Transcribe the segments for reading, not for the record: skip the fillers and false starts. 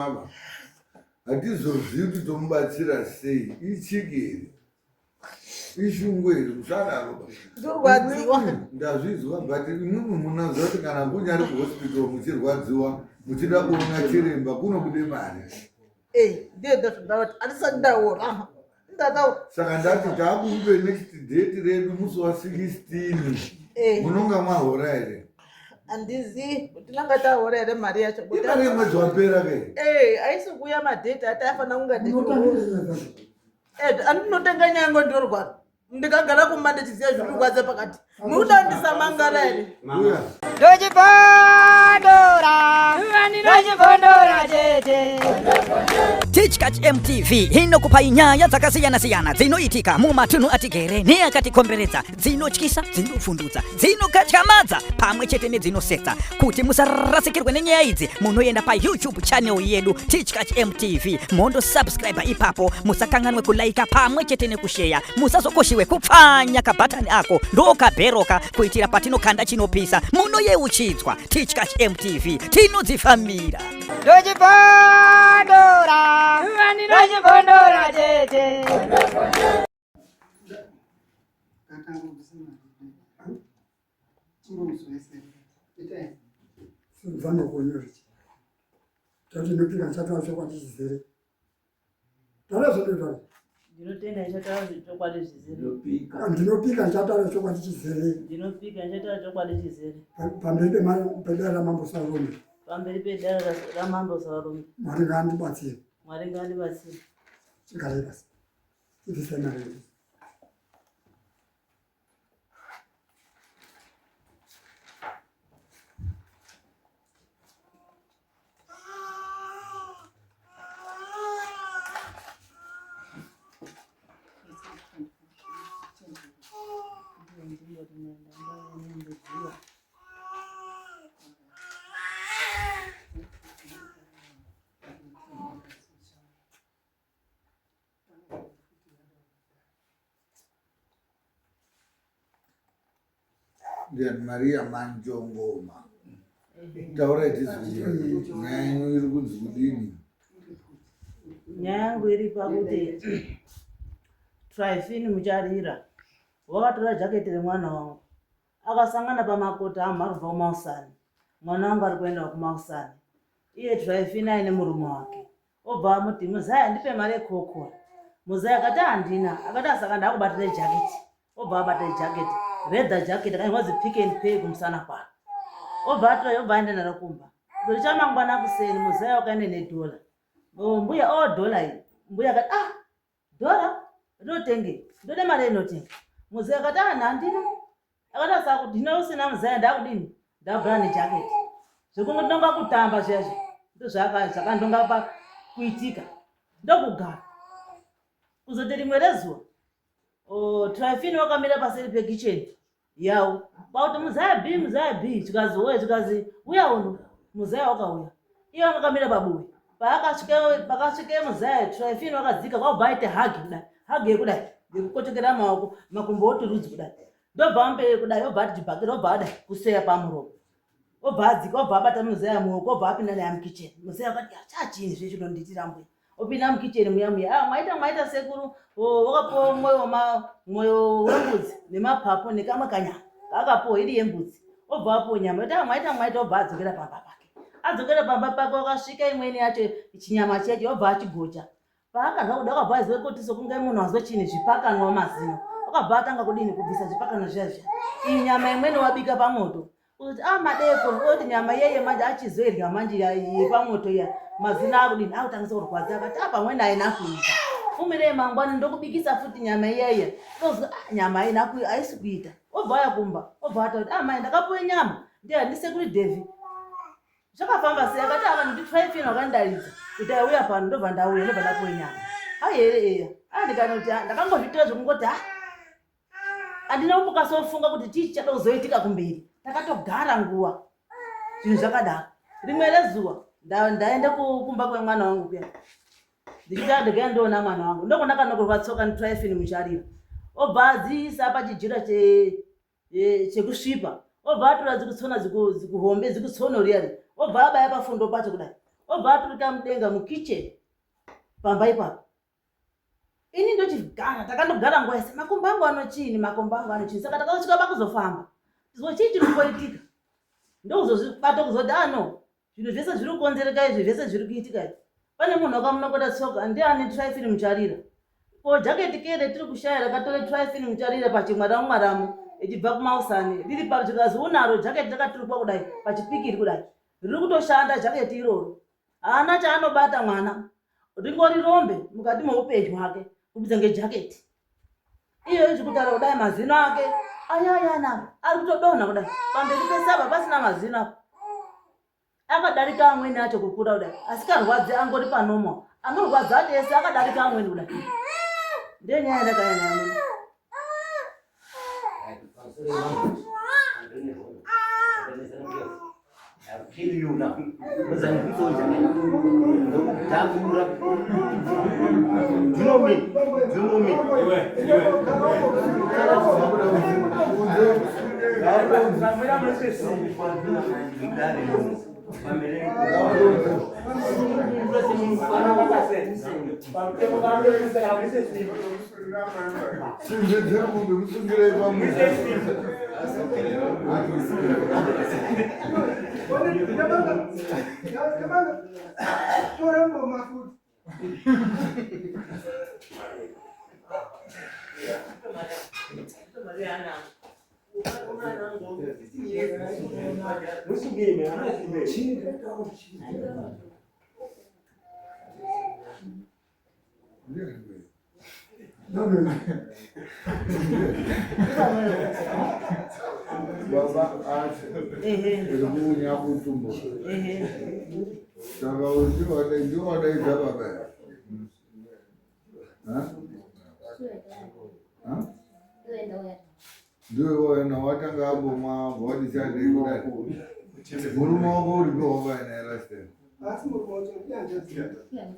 Ava hatizozivi kuti tomubatsira sei ichiki here ishungu here musadaro ba Ndorwadziwa. Ndazvizwa but imwimwi munoziva kuti kana kunyari kuhospital muchirwadziwa muchida kuona chiremba kunobude mari. Eh, ndiyo ndazvandavati handisati ndaora. Ndataura. Saka ndati taakupe next date redu musi wa 16. Eh. Munonga mwahora here? Handizivi kuti tinanga tahora here mari yacho. Imari yemwedzi wapera ke. Eh, haisi kuuya madate ati aifanira kunge ndichiona. Eh, andinotenga nyango ndinorwara. Ndikagara kumba ndichiziva zviri kurwadza pakati. Mukuda ndisamangara here? Uya. Ndochibondora, ndochibondora chete. Tichkach MTV inokupai nyaya dzakasiyana-siyana dzinoitika mumatunhu atigere neakatikomberedza, dzinotyisa, dzinovhundutsa, dzinokatyamadza pamwe chete nedzinosetsa. Kuti musarasikirwe nenyaya idzi, munoenda paYouTube channel yedu Tichkach MTV mondosubscribe ipapo, musakanganwe kulaika pamwe chete nekusheya. Musazokoshiwe kupfanya kabhatani ako ndokabheroka kuitira patinokanda chinopisa munoyeuchidzwa. Tichkach MTV tinodzifambira. Ndochibondora, ndochibondora chete. Tati ndinopika ndichataura chokwadi chizere. Taura zvandinotaura. Ndinotenda ndichataura chokwadi zvizere. Ndinopika ndichataura chokwadi chizere. Ndinopika ndichataura chokwadi chizere. Pamberi pedare raMambo Sarume. Pamberi pedare raMambo Sarume. Mwari ngaandibatsire. Mwari ngaandibatsire. Chigarai pasi. Ibvisai mari yedu. Ndiani Maria Manjongoma. Taurai tizwe nyaya yenyu iri kunzi kudini? Nyaya yangu iri pakuti Trifin Mucharira wakatora jaketi remwana wangu akasangana pamakota amharubva kumausani. Mwana wangu ari kuenda kumausani. Iye Trifin aine murume wake. Obva amuti muzaya ndipe mari yekokora. Muzaya akati handina. Akati asaka ndakubatira jaketi. Obva abata jaketi. Leather jacket akanyorwa zi pick and pay kumusana kwaro. Obva atora obva aenda naro kumba. Kuzoti chamangwana kuseni muzaya wakaenda nedhola. Oh, mbuya oh dhola iyi. Mbuya akati ah Dhora rinotenge ndode mari inotenga. Muzaya akati ah handina. Akati asa kuti hino usina muzaya ndakudini ndabhura nejacket. Zvekungondonga kutamba zviya zviya ndozvakandonga pa kuitika ndokugara. Kuzoti rimwe rezuva oh, Trifin wakamira paseri pekitchen yawo kwakuti muzaya b muzaya b zvikazi woye zvikazi uya uno muzaya wakauya iye wanga akamira pabuwe paakasvika pakasvika muzaya trifin wakadzika kwakubva aite hagi kudai hagi yekudai yekukochokera maoko makumbo oti rudzi kudai ndobva amberi kudai obva ati chibhakira obva adai kuseya pamuromo obva adzika obva abata muzaya muoko obva apinda naye mukicheni muzaya akati chachii zve chinondiitira mbuya opinda mukicheni muya muya ah, mwaita mwaita sekuru oh, wakapuwa mwoyo mwoyo wembudzi nemapapu nekamwe kanyama kaakapuwa iri yembudzi obva apuwa nyama yoti ah, mwaita mwaita obva adzokera pamba pake adzokera pamba pake wakasvika imweni yacho chinyama checho obva achigocha Paakanzwa kuda akabva aziva kuti sokunge munhu anzwa chini zvipakanwa mazino. Akabva atanga kudini kubvisa zvipakanwa zviya zviya. Iyi nyama imweni wabika pamoto. Kuti ah madeko oti nyama yeye manje achizoirya manje yepamoto iya mazino akudini akutangisa kurwadza akati ah pamweni haina kuita. Umirei mangwani ndokubikisa futi nyama iya iya. Ndozwa ah nyama haina haisi kuita. Obva auya kumba obva ataura kuti ah mai ndakapuwe nyama ndiye ndisekuru Devi. Zvakafamba sei akati ava nditwaifina vakandidaidza kuti aiuya pano ndobva ndauya ndobva ndapuwe nyama ai here eya ai ndikanoti ah, ndakangozvitora zvekungoti ha ah, handina kumbokasofunga kuti chii chichada kuzoitika kumberi takatogara nguva zvinhu zvakadaro rimwe rezuva ndaenda kumba kwemwana wangu kuya ndichita ndogaya ndoona mwana wangu ndokona kanokorwa tsoka nditwaifini mucharira obva adziisa pachijira che Eh, chekusvipa obva atora zikutsona zikuhombe zikutsono riya riya obva abaya pafundo pacho kudai Obva aturika mudenga mukitchen pamba ipapo. Ini ndochigara, takandogara nguva yese, makumbo angu anochiini, makumbo angu anochiini. Saka takazosvika pakuzofamba. Tizwa chii chiri kumboitika. Ndokuzozvibata kuzoti ah no, zvinhu zvese zviri kukonzereka izvi, zvese zviri kuitika izvi. Pane munhu wakamunokota tsoka, ndiani Tryphine Mucharira. Ko jaketi kere tiri kushaya rakatore Tryphine Mucharira pachimwaramu mwaramu ichibva kumausani riri pa zvikazi unaro jaketi rakaturikwa kudai pachipikiri kudai riri kutoshanda jaketi iroro haana chaanobata mwana ringori rombe mukati meupenyu hwake kubidza ngejaketi iyo izvi kutaura kudai mazino ake ayayana ari kutodonha kudai pamberi pesava pasina mazino apa akadarika amweni acho kukura kudai asikarwadzi angori panomo anorwadza acho ese akadarika amweni kudai ndiyo nyaya yandakaya nayo muno. I'll kill you now. Because I'm a soldier. Ndokudhangura. Do you know me? Do you know me? Tora ngoma futi. Baba acho iri kuunya kutumbo saka ndiwadaidza baba ndiwe wena watanga ambomwa wadichadei kudai murume wako uripo wakainaye last time Asi murume wacho ndianjadzika.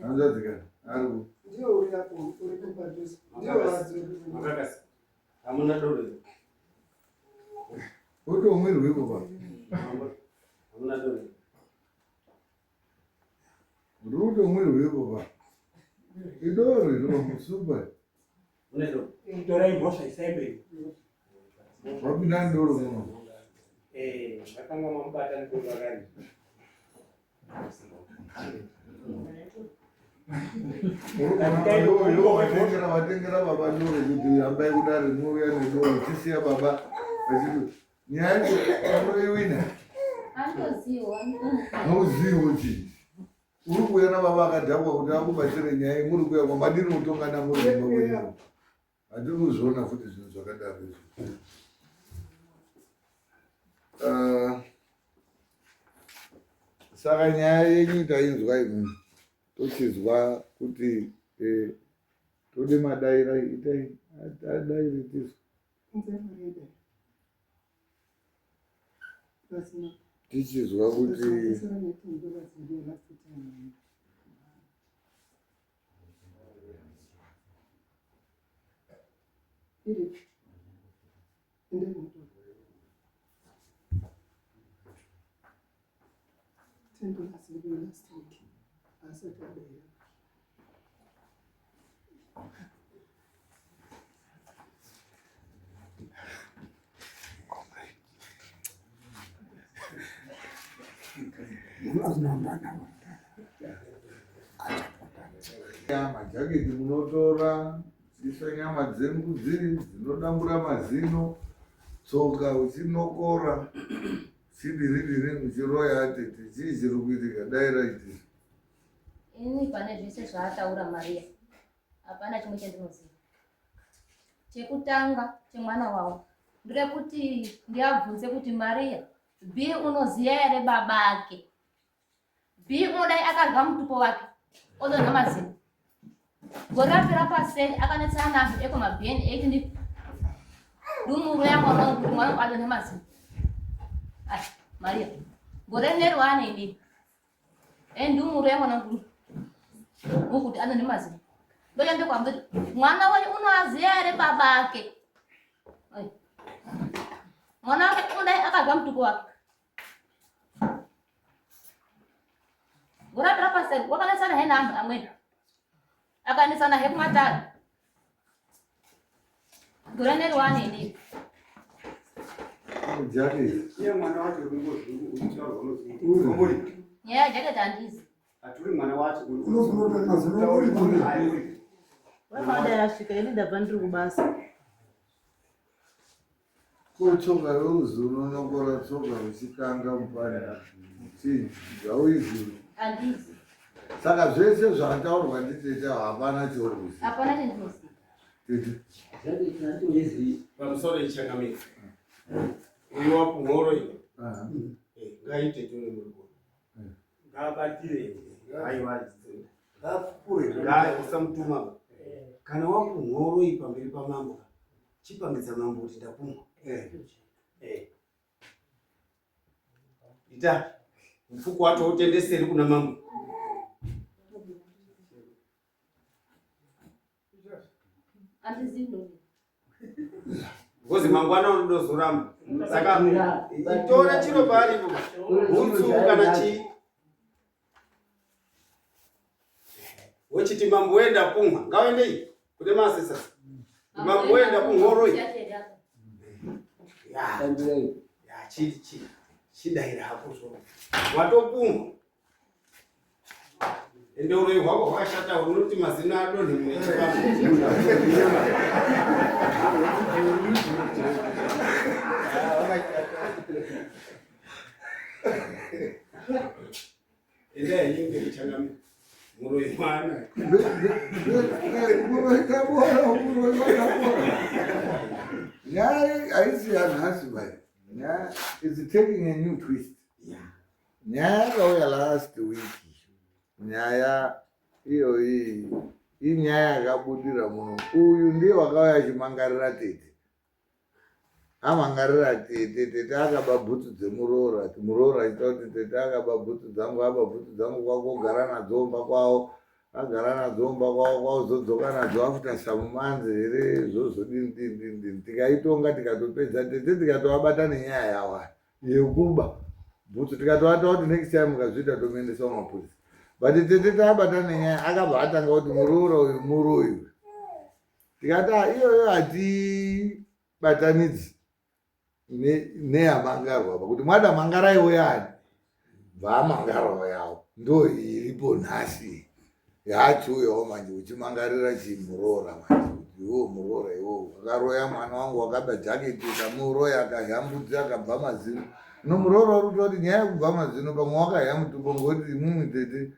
hanzvadzikana ari ku Ndiye uri apo uri padhuze. Ndiye wadzoka. Hamuna doro. utomwirwepo pa Hamuna doro. uri kutomwirwepo pa idoro iro musupa Mune doro. Torai mhosva isai mberi. wapinda ndoro muno Eh, makanga mamubata nedoro rakari. Vatengera vatengera baba doro kuti hambai kudare muuya nedoro chisiya baba vachiti nyaya yacho unoiwina hauzivo chii uri kuuya nababa akadhakwa kuti akubatsire nyaya muri kuuya kwamadini kutongana muri kumba kwenyu handiri kuzviona futi zvinhu zvakadaro izvi. Saka nyaya yenyu tainzwa imimi tochizwa kuti tode madaira itai adaire tisu tichizwa kuti Majaketi munotora isa nyama dzembudzi dzinodambura mazino tsoka uchinokora chidiridiri muchiroya atete chii chiri kuitika dai raitisa Ini pane zvese zvaataura Maria hapana chimwe chandinoziva. Chekutanga chemwana wavo ndirekuti ndiabvunze kuti Maria B unoziva here baba ake? B unodai akarya mutupo wake odonha mazino. Gore rapera paseri akanetsana nazvo eko mabheni eiti ndi ndumuro yamwana wangu kuti mwana wangu adonhe mazino. Ai Maria gore rineri waane inini endumuro yamwana wangu kuti adonhe mazino. Ndoyambe kwamuri mwana wenyu unoaziva here baba ake? Ai. Mwana wake unodai akarya mutupo wake. Gore rapera paseri wakanesana he neanhu amweni. Akanesana he kumatare. Gore neriwani inini. Iye mwana wacho unozwi. Nyaya yajaketi handizi. Haturi mwana wacho. Wafada yasvika ini ndabva ndiri kubasa. Ko tsoka yoruzi unonokora tsoka uchikanga mupani chii zvauizivi. Handizi. Saka zvese zvataurwa nditete hapana chouruzi. Hapana chendinoziva. Tete. Pamusoro ichangamira. Uyu wakumhoro iyo. Ngaite tone muri Ngabatire. Aiwa. Ngapfure. Usamutuma. Kana wakumhoro iyi pamberi pamambo. Chipangidza mambo kuti ndapumwa. Eh. Ita. Mfuko wacho utendeseri kuna mambo. Handizivi ndozi. Ngozi mangwana unodozoramba. Saka itora chiro paari ipo. Bhutsu kana chii. Wochiti mambo wenda kumwa. Ngaoendei kune masesa. Mambo wenda kumhoroi. Ya. Ya chi chi chidaira hako zvo. Watopumwa. Ende uroyi hwako hwakashata unoti mazino adonhe mune Ende yinge ichangamira. Muroyi mwana. Muroyi tabora, muroyi tabora. Nyaya haisi yanhasi bai. Nyaya is taking a new twist. Nyaya yakauya last week. Nyaya iyoyi inyaya yakabudira muno. Uyu ndiye wakauya achimangarira tete. Amangarira tete, tete akaba bhutsu dzemuroora. Muroora achita kuti tete akaba bhutsu dzangu, aba bhutsu dzangu kwakogara nadzo kumba kwavo. Agara nadzo kumba kwavo kwakuzodzoka nadzo after some months here zvozodini dini dini dini. Tikaitonga tikatopedza tete tikatovabata nenyaya yavo yekuba bhutsu tikatovata kuti next time mukazviita tomuendesa kumapurisa. But tete taabata nenyaya akabva atanga kuti muroora uyu muroyi uyu. Tikati ah, iyoyo hatibatanidzi neyamangarwa apa kuti mwada mangaraiwo yani bvaamangarwa yawo ndo iripo nhasi yaachiuyawo manje uchimangarira chimuroora manje kuti iwo muroora iwowo wakaroya mwana wangu wakaba jaketi ukamuroya akahya mbudzi akabva mazino no muroora uri kutaura kuti nyaya yekubva mazino pamwe wakahya mutupo ngokuti imwimwi tete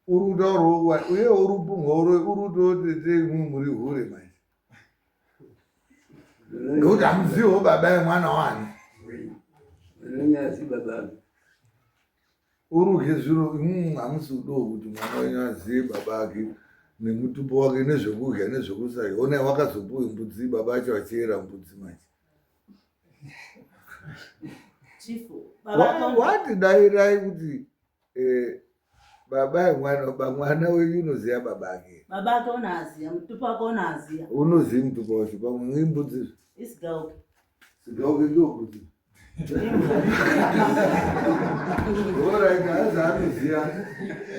uri kutaurawo uye uri kupumwa uri kutaura tete imwimwi muri hure manje ngekuti hamuziviwo baba yemwana wani urudye zviro imwimwi hamusi kudawo kuti mwana wenyu azive baba ake nemutupo wake nezvekudya nezvekusarya onai wakazopuwe mbudzi baba acho achiyera mbudzi manje wati dairai kuti eh, baba yemwana mwana wenyu unoziva baba ake baba ake unoaziva mutupo wake unoaziva unoziva mutupo wacho pamwe imbudzi isigauke sigauke ndiwo mbudzi Alright, hanzi anoziva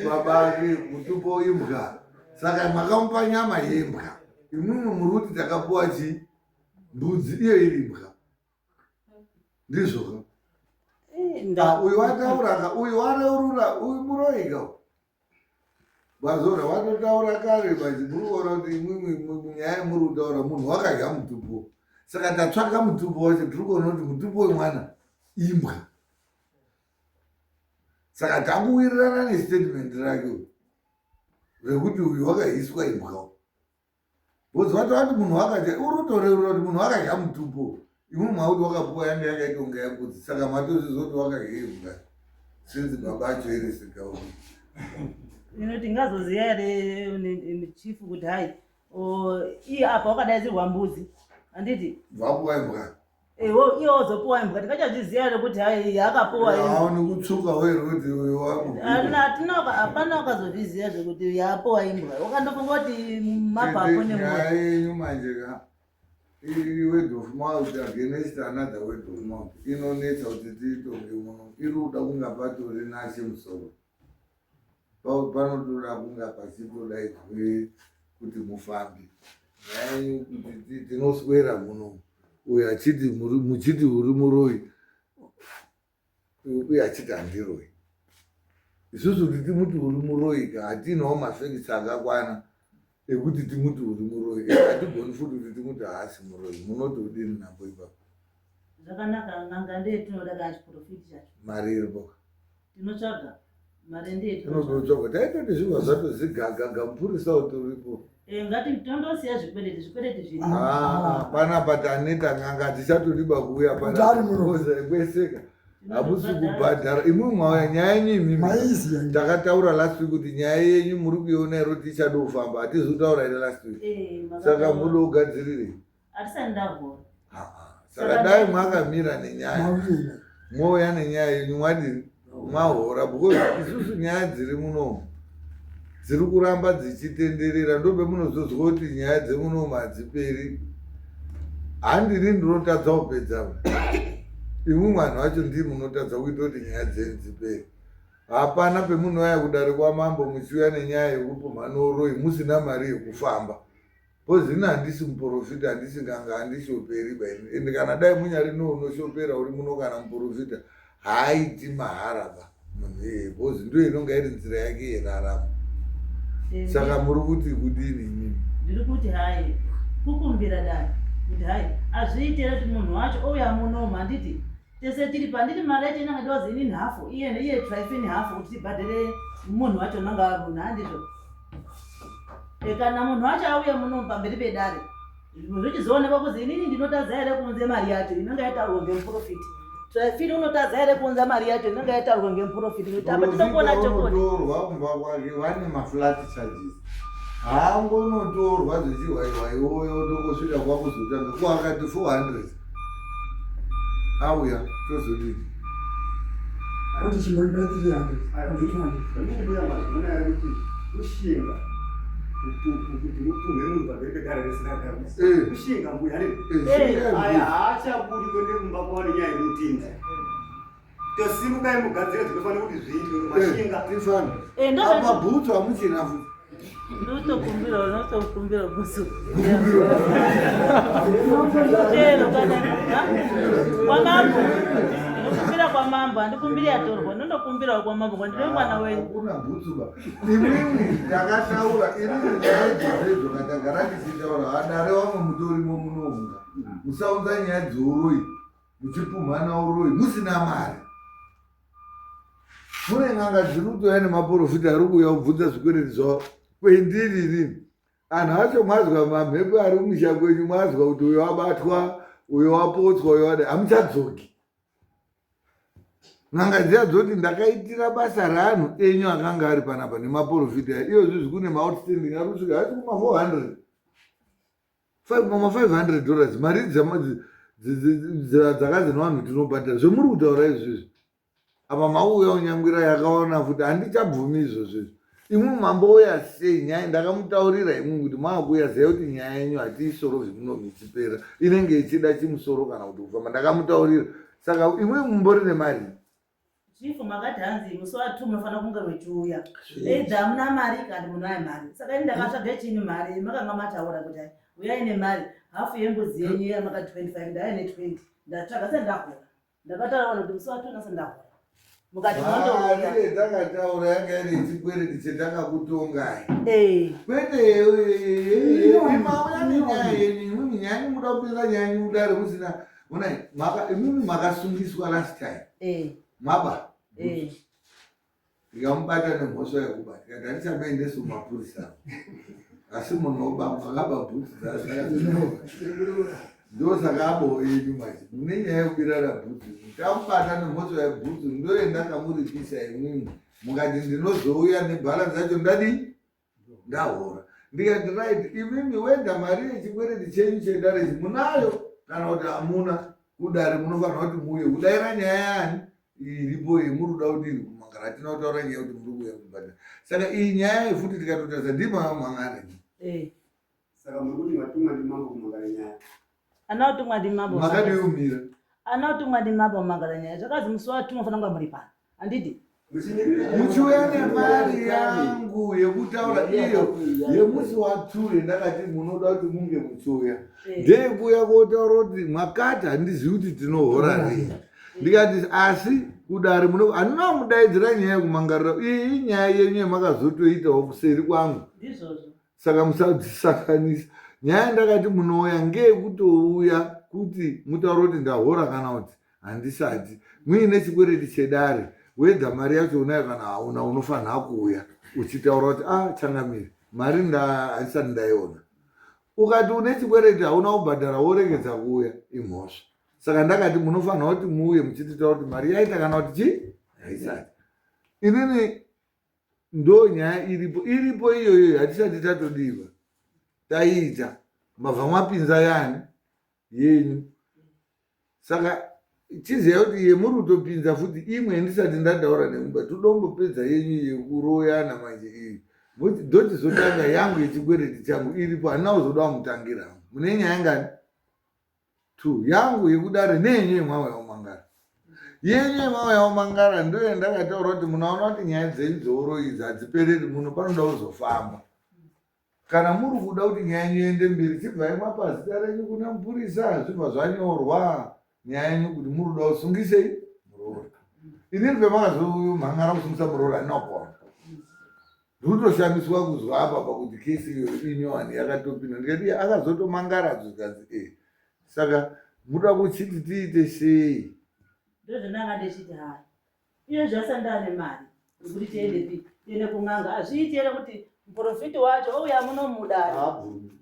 baba ake mutupo imbwa saka makamupa nyama yembwa imwimwi muri kuti takapuwa chii mbudzi iyo iri imbwa ndizvo ka ah, uyu wataura ka uyu wareurura uyu muroyi ka vazora watotaura kare but muri kuona kuti imwimwi nyaya yamuri kutaura munhu wakadya mutupo saka tatsvaka mutupo wacho tiri kuona kuti mutupo wemwana imbwa saka takuwirirana nestatement rake rekuti uyu wakahiswa imbwa Because vatova kuti munhu wakadya uri kutoreurura kuti munhu wakadya mutupo imwe mwakuti wakapuwa yange yakaita kunge yambudzi saka matozviziva kuti wakadya imbwa since baba acho iri sikauri ino tingazoziva here chief kuti hai iye apa wakadaidzirwa mbudzi handiti vapuwa imbwa Ewo iye ozopuwa imbwa tingachazviziva here kuti hai yakapuwa imbwa. Haoni kutsvuka weru kuti uyu wangu. Hatina hatina hapana wakazozviziva zvekuti yapuwa imbwa. Wakandofunga kuti mapapu nemwoyo. Nyaya yenyu manje ka iri word of mouth against another word of mouth inonetsa kuti tiitonge muno iri kuda kunga patori nashe musoro. Panotoda kunga pachitodaidzwe kuti mufambe. Nyaya yenyu kuti tinoswera muno uyo achiti muchiti uri muroyi uye achiti handiroyi. Isusu kuti timuti uri muroyi ka hatinawo mafekisi akakwana ekuti timuti uri muroyi. Hatigoni futi kuti timuti haasi muroyi. Munoti udini napo ipapo? Zvakanaka, n'anga ndeye tinoda kana chiprofiti chacho. Mari iripo. Tinotsvaga mari ndiye tinotsvaga. Taitoti zviva zvatozigagaga mupurisa utoripo. Eh, ngati tondosiya zvikwereti zvikwereti zviri. Ah, panapa taneta n'anga dzichatodiba kuuya panapa. Kweseka. Hamusi kubhadhara imwi mwauya nyaya yenyu imimi. Takataura last week kuti nyaya yenyu muri kuiona here kuti ichada kufamba. Hatizi kutaura here last week. Eh, Saka muda kugadzirirei? Hatisati ndagona. Saka dai mwakamira nenyaya mouya nenyaya yenyu mwadini mwahora because isusu nyaya dziri munomu dziri kuramba dzichitenderera ndopemunozozwa kuti nyaya dzemunomu hadziperi handini ndinotadza kupedza imwi vanhu vacho ndii munotadza kuita kuti nyaya dzenyu dzipere hapana pemunouya kudare kwamambo muchiuya nenyaya yekupumha noroi musina mari yekufamba Bcoz ini handisi muporofita handisi nganga handishoperi ba ini and kana dai munyari neunoshopera uri muno kana muporofita haaiti mahara ba munhu iyeye bcoz ndiyo inonga iri nzira yake yeraramo eh, saka muri kuti kudini imimi ndiri kuti hayi kukumbira dai kuti hayi azviite here kuti munhu wacho ouya munomu handiti tese tiri pandiri mari yacho inenge dozi inini hafu iye iye trifini hafu kuti tibhadhere munhu wacho unenge aruna handizvo e, kana munhu wacho auya muno pamberi pedare zvichizoonekwa kuzi inini ndinotadza here kuunze mari yacho inenge yataurwa ngemuprofiti trifini unotadza here kuunza mari yacho inenge yataurwa ngemuprofiti nekuti apa tinokuona chokwadi unotorwa kumba kwake vane maflat charges haangonotorwa zvichihwaiwaiwoyo tongosvika kwakuzotanga ko akati 400 auya tozodini Kuti chimwe 300 mazvona ari kuti kushinga kuti mupumhe munhu pamberi pedare risina eh. kushinga mbuya eh, aya haachabudi kuende kumba kwavo nenyaya yemutinda Tosimukai mugadzire zvinofanira kuti zviitwe mashinga. Eh, tifambe. Eh, ndo Apa bhutsu hamuchina futi. Ndotokumbira, unotokumbira bhutsu. Chero kana ha? Kwamambo. Ndokumbira kwamambo, handikumbiri yatorwa. Ndondokumbirawo kwamambo kwandine mwana wenyu. Hakuna bhutsu ba. Imwimwi ndakataura inini nyaya idzodzo katagara tichitaura hadare wamwe mutorimo munounga. Musaunza nyaya dzouroyi. muchipumhana uroyi musina mari mune n'anga dziri kutouya nemaporofita ari kuuya kubvunza zvikwereti zvavo kwendiri inini anhu acho mwazwa mamhepo ari kumusha kwenyu mwazwa kuti uyo wabatwa uyo wapotswa uyo wada hamuchadzoki n'anga dziya dzoti ndakaitira basa reanhu enyu akanga ari panapa nemaporofita iyozvizvi kune maoutstanding ari kusvika asi kuma 400 mama 500 dollars mari dzakazi nevanhu tinobhadhara zvemuri kutaura izvizvi apa mauya unyangwira yakaona futi handichabvumi izvozvo izvi imwi mambouya sei nyaya ndakamutaurira imwi kuti maakuuya ziva kuti nyaya yenyu hatiisorovhi muno michipera inenge ichida chimusoro kana kuti kufamba ndakamutaurira saka imwi mumbori nemari Chief makati hanzi musi wa 2 munofanira kunge muchiuya. Either hamuna mari kana munayo mari. Saka ini ndakatsvaga chini mari makanga mataura kuti hai uyai nemari hafu yembudzi yenyu iya makati 25 ndauya ne 20 ndatsvaga sendahora. Ndakataura vanhu kuti musi wa 2 nasendahora. Mukati mondouya. Mari yandakataura yanga iri chikwereti chendakakutongai. Eh. Kwete imauya nenyaya yenyu imwimwi nyaya yenyu muda kupinza nyaya yenyu mudare musina Onai, maka imimi makasungiswa last time. Eh. Maba. Eh. Ndikamubata nemhosva yekuba. Ndikati handichamuendesi kumapurisa. Asi munhu oba makaba bhutsu dzazvakazvinova. Ndosaka abo yenyu manje. Mune nyaya yekubirana bhutsu. Ndamubata nemhosva yebhutsu ndoenda kamuripisa imwimwi. Mukati ndinozouya nebhalansi yacho ndadii? ndahora ndikati right imimi weda mari yechikwereti chenyu chedare ichi munayo kana kuti hamuna kudare munofanira kuti muuye kudaira nyaya yani iripo iyi muri kuda kudini kumangara hatina kutaura nyaya yekuti muri kuuya kubhadhara saka iyi nyaya iyi futi tikatotarisa ndimamangara eh. saka muri kuti matumwa ndimambo kumangara nyaya ana utumwa ndimambo makadii kumira ana utumwa ndimambo kumangara nyaya zvakazi musi watumwa fanira kunga muri pano handiti Muchiuya nemari yangu yekutaura iyo yemusi wature ndakati munoda kuti munge muchiuya ndeyekuuya kotaura kuti mwakati handizivi kuti tinohora rii ndikati asi kudare muno handina kumudaidzira nyaya yekumangarira iyi inyaya yenyu yemakazotoitawo kuseri kwangu saka musadzisakanisa nyaya ndakati munouya ngeyekutouya kuti mutaura kuti ndahora kana kuti handisati muine chikwereti chedare wedha mari yacho unayo kana hauna unofanira kuuya uchitaura kuti ah changamire mari handisati ndaiona ukati une chikwereti hauna kubhadhara woregedza kuuya imhosva saka ndakati munofanira kuti muuye muchititaura kuti mari yaita kana kuti chii haisati inini ndo nyaya iripo iripo iyoyo hatisati tatodiwa taiita mabva mwapinza yani yenyu saka chiziva kuti yemuri kutopinza futi imwe ndisati ndataura nemumba todombopedza yenyu yekuroyana manje iyi ndochizotanga yangu yechikwereti changu iripo handina kuzoda kumutangira mune nyaya ngani two yangu yekudare neyenyu yemwawe yaumangara yenyu yemwawe yaumangara ndoye ndakataura kuti munaona kuti nyaya dzenyu dzouroyi idzi hadzipereri muno panoda kuzofamba Kana muri kuda kuti nyaya yenyu iende mberi chibvai mapa zita renyu kuna mupurisa zvibva zvanyorwa nyaya yenyu kuti muri kuda kusungisei muroora. Inini pemakazomhan'ara kusungisa muroora handina kuona. Ndikutoshamiswa kuzwa apa pakuti kesi iyo inyowani yakatopinda ndikati akazotomangara zvikanzi e saka muda kuchiti tiite sei? Ndozvandanga ndichiti hai Iye zvasanda ane mari yekuti tiende pi tiende kun'anga hazviiti here kuti muprofiti wacho ouya munomuda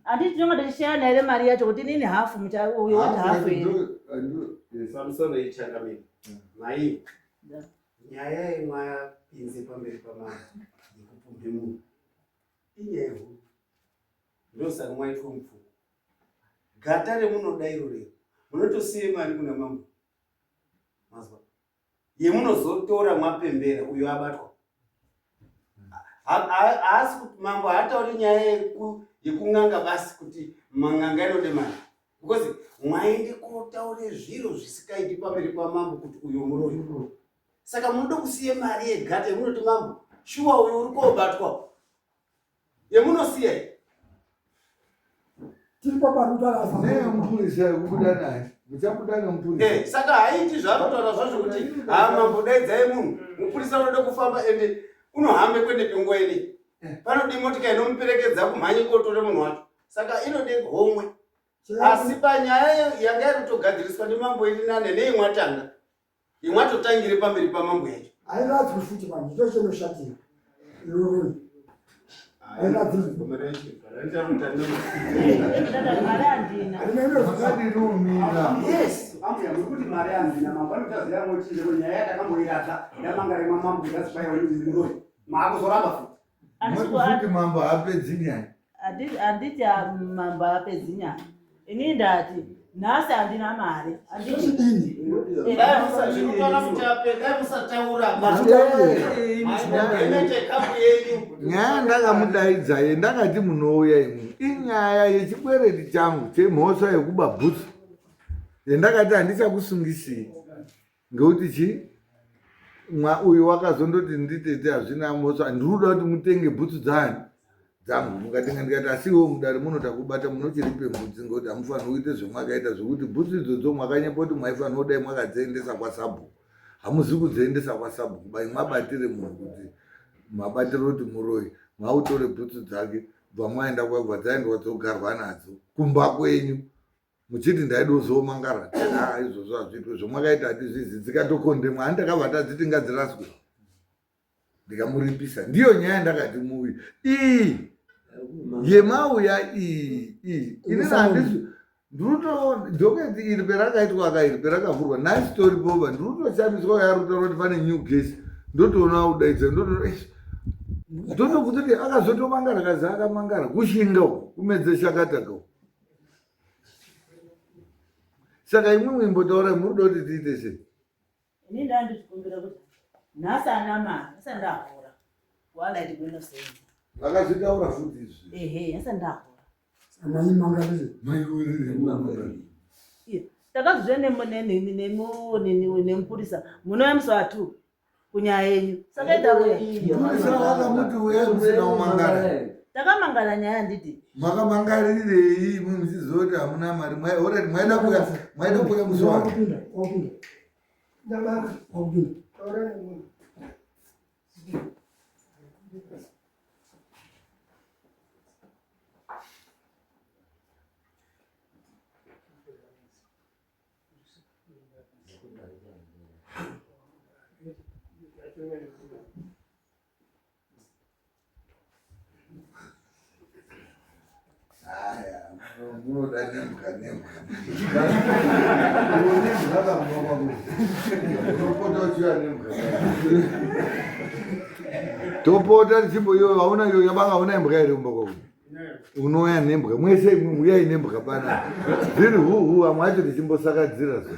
handiti tinonga tichishayana here mari yacho kuti inini hafu uyo wati hafu here pamusoro ichangamire mai nyaya yemwapinze pamberi pamai yekupumhe munhu inyaya huru ndosaka mwaitwa mupfuko gata remunoda iro rero munotosiye mari kuna mambo mazwa yemunozotora mwapembera uyo abatwa haasi kuti mambo haatauri nyaya yekun'anga basi kuti man'anga inode mari because mwaende kotaure zviro zvisikaiti pamberi pamambo kuti uyo muroyi saka munoda kusiye mari yegata yemunoti mambo shuwa uyo uri kobatwa yemunosiya iyi tiri pabarutaraza mupurisa yekubuda naye muchabuda nemupurisa eh, saka haiti zvaanotaura zvazvo kuti haa mambo daidzai munhu mupurisa unoda kufamba ende unohambe kuende pinguva inei eh. panodi motika inomuperekedza kumhanye kotore munhu wacho saka inode homwe asi panyaya yanga iri kutogadziriswa nemambo iri nane nei mwatanga Imwe atotangire pamberi pamambo yacho. Hairadzwi futi manje ndo chinoshatira. Iroro. Hairadzwi. Mari handina. Yes, ambuya muri kuti mari handina mambo anotaziva ngochinja ko nyaya yatakamboiradza yamanga remwa mambo ndazibaiwa muroyi. Maakuzoramba futi. Futi mambo haapedzi nyaya. Handiti mambo haapedzi nyaya. Ini ndati nhasi handina mari. Nyaya ndakamudaidza ye ndakati munouya imwe inyaya yechikwereti changu chemhosva yekuba bhutsu yendakati handichakusungisii Ngekuti chi mwa uyu wakazondoti nditete hazvina mhosva ndiri kuda kuti mutenge bhutsu dzani dzangu mukatenga ndikati asi iwo mudare muno takubata munochiripe mbudzi ngekuti hamufaniri kuite zvemwakaita zvekuti bhutsu idzodzo mwakanyepa kuti mwaifanira kudai mwakadziendesa kwasabhuku hamuzi kudziendesa kwasabhuku bai mwabatire munhu kuti mabatiro kuti muroyi mwautore bhutsu dzake bva mwaenda kwabva dzaendwa dzogarwa nadzo kumba kwenyu muchiti ndaida kuzomangara ha izvozvo hazviitwe zvomwakaita hatizvizi dzikatokondemwa hani takabva tadziti ngadziraswe ndikamuripisa ndiyo nyaya ndakati muuyi iyi yemauya iyi iyi inini handisi ndiruto dhoketi iri perakaitwa aka iri perakavhurwa nhasi toripoba ndirutoshamiswa yarutaura kuti pane new case ndotoona udaidza ndotoona ndotobvunza kuti akazotomangara kazi akamangara kushinga uku kumedze shakataka uku saka imwimwi imbotaura muri kuda kuti tiite sei ini ndandikumbira kuti nhasi ana mari asati ndahora walaiti kuinosenza vakazvitaura futi izvi ehe asati ndahora maimangarire takazvizve nemupurisa munouya musi wa two kunyaya yenyu saka itakuya Mupurisa wakamuti uyai musina kumangara. Takamangara nyaya handiti? Makamangarirei imwi muchiziva kuti hamuna mari? Alright, mwaida kuya, mwaida kuya musi wani? Wakupinda, wakupinda. Wakupinda. Haya, munoda nembwa nembwa. Nembwa kamwa kwako. Unopota uchiva nembwa. Topota tichimbo iwe hauna iyo yabanga hauna imbwa here kumba kwako? Unouya nembwa mwese imwe uyai nembwa pana. Dziri hu hu amwe acho tichimbosakadzira zvo.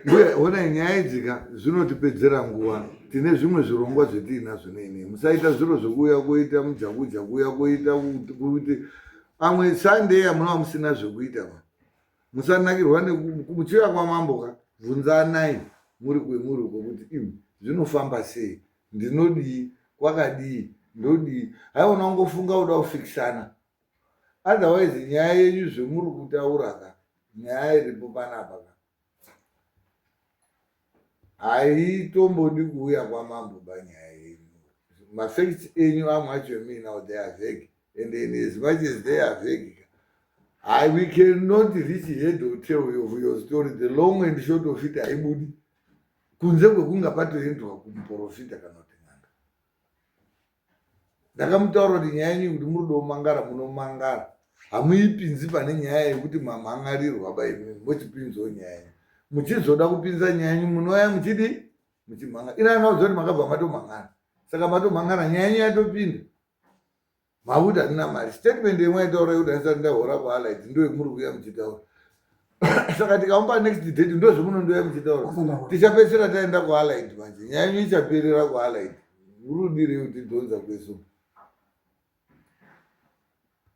Mbuya honai nyaya idzi ka zvinotipedzera nguva tine zvimwe zvirongwa zvetiinazvo neinei musaita zviro zvekuuya kuita mujakuja kuuya kuita kuti amwe sunday amunova musina zvekuita ma musanakirwa muchiuya kwamambo ka bvunzanai muri kwemuri uko kuti imi zvinofamba sei ndinodii kwakadii ndodii haiona ungofunga uda kufikisana otherwise nyaya yenyu zvemuri kutaura ka nyaya iripo panapa ka haitombodi kuuya kwamambo ba nyaya yenyu mafacts enyu amwe acho emuinawo they are vague and in as much as they are vague I, we cannot reach head or tail of your story the long and short of it haibudi kunze kwekunga patoendwa kumuporofita kana kuti n'anga Ndakamutaura kuti nyaya yenyu kuti muri kuda kumangara munomangara hamuipinzi pane nyaya yekuti mamhan'arirwa ba imi mochipinzawo nyaya yenyu muchizoda kupinza nyaya yenyu munouya muchidi muchimhangara ina anoudza kuti makabva matomhangana saka matomhangana nyaya yenyu yatopinda makuti handina mari statement yemwaitaura yekuti handisati ndahora kuallied ndo yemuri kuuya muchitaura saka tikamupa next date ndozvemunondouya muchitaura tichapedzisira taenda kuallied manje nyaya yenyu ichaperera kuallied murudirei kutidhonza kwesu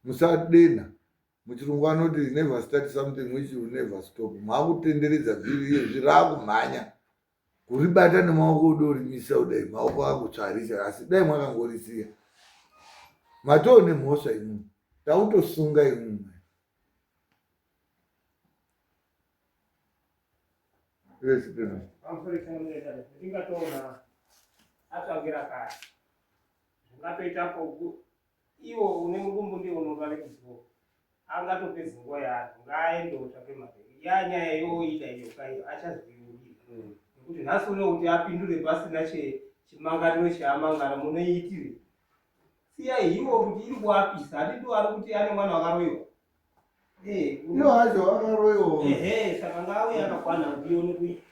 musadena muchirungu anoti never start something which you never stop maakutenderedza vhiri iyezvi raakumhanya kuribata nemaoko udorimisa kudai maoko akutsvarisa asi dai mwakangorisiya matoo nemhosva imwe tautosunga imwe Ndingatoona atsvangira kare zvingatoitapo iwo une mudumbu ndiwo unova nekuzivo angatopedza nguva yaanhu ngaaende otsvake mari yanyaya yoida iyo kaiyo achazoiudira hmm. nekuti nhasi uno kuti apindure pasina chimangariro chaamangara munoiitire siyai iwo kuti iri kuapisa handiti ari kuti ane mwana wakaroiwa Eh, Iyo hacho akaroiwa. Ehe, saka ngauye akakwana kuti ione kuita.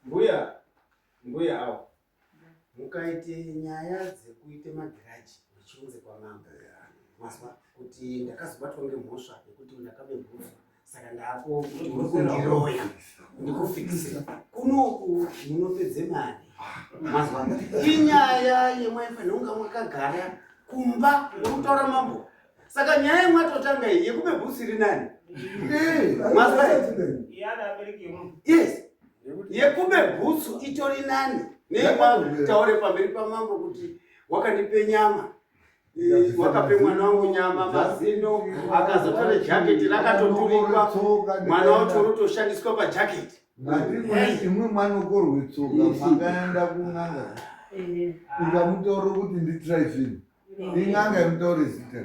Mbuya, mbuya awo. Mukaite nyaya dzekuite magiraji muchiunze kwamambo. Mazwa kuti ndakazobatwa ngemhosva yekuti ndakabe bhutsu saka ndako kuti muri kundiroya ndikufikise kunoku munopedze mari mazwa inyaya yemwaifanira kunga mwakagara kumba muri kutaura mambo saka nyaya yemwatotanga iyi yekube bhutsu iri nani mazwa yes yekube bhutsu itori nani neyemwataure pamberi pamambo kuti wakandipe nyama wakape mwana wangu nyama mazino akazotora jaketi rakatoturikwa mwana wacho unotoshandiswa pajaketi imwe mwanokorwe tsoka makaenda kun'anga ikamutaura kuti nditrifin in'anga imutaure zita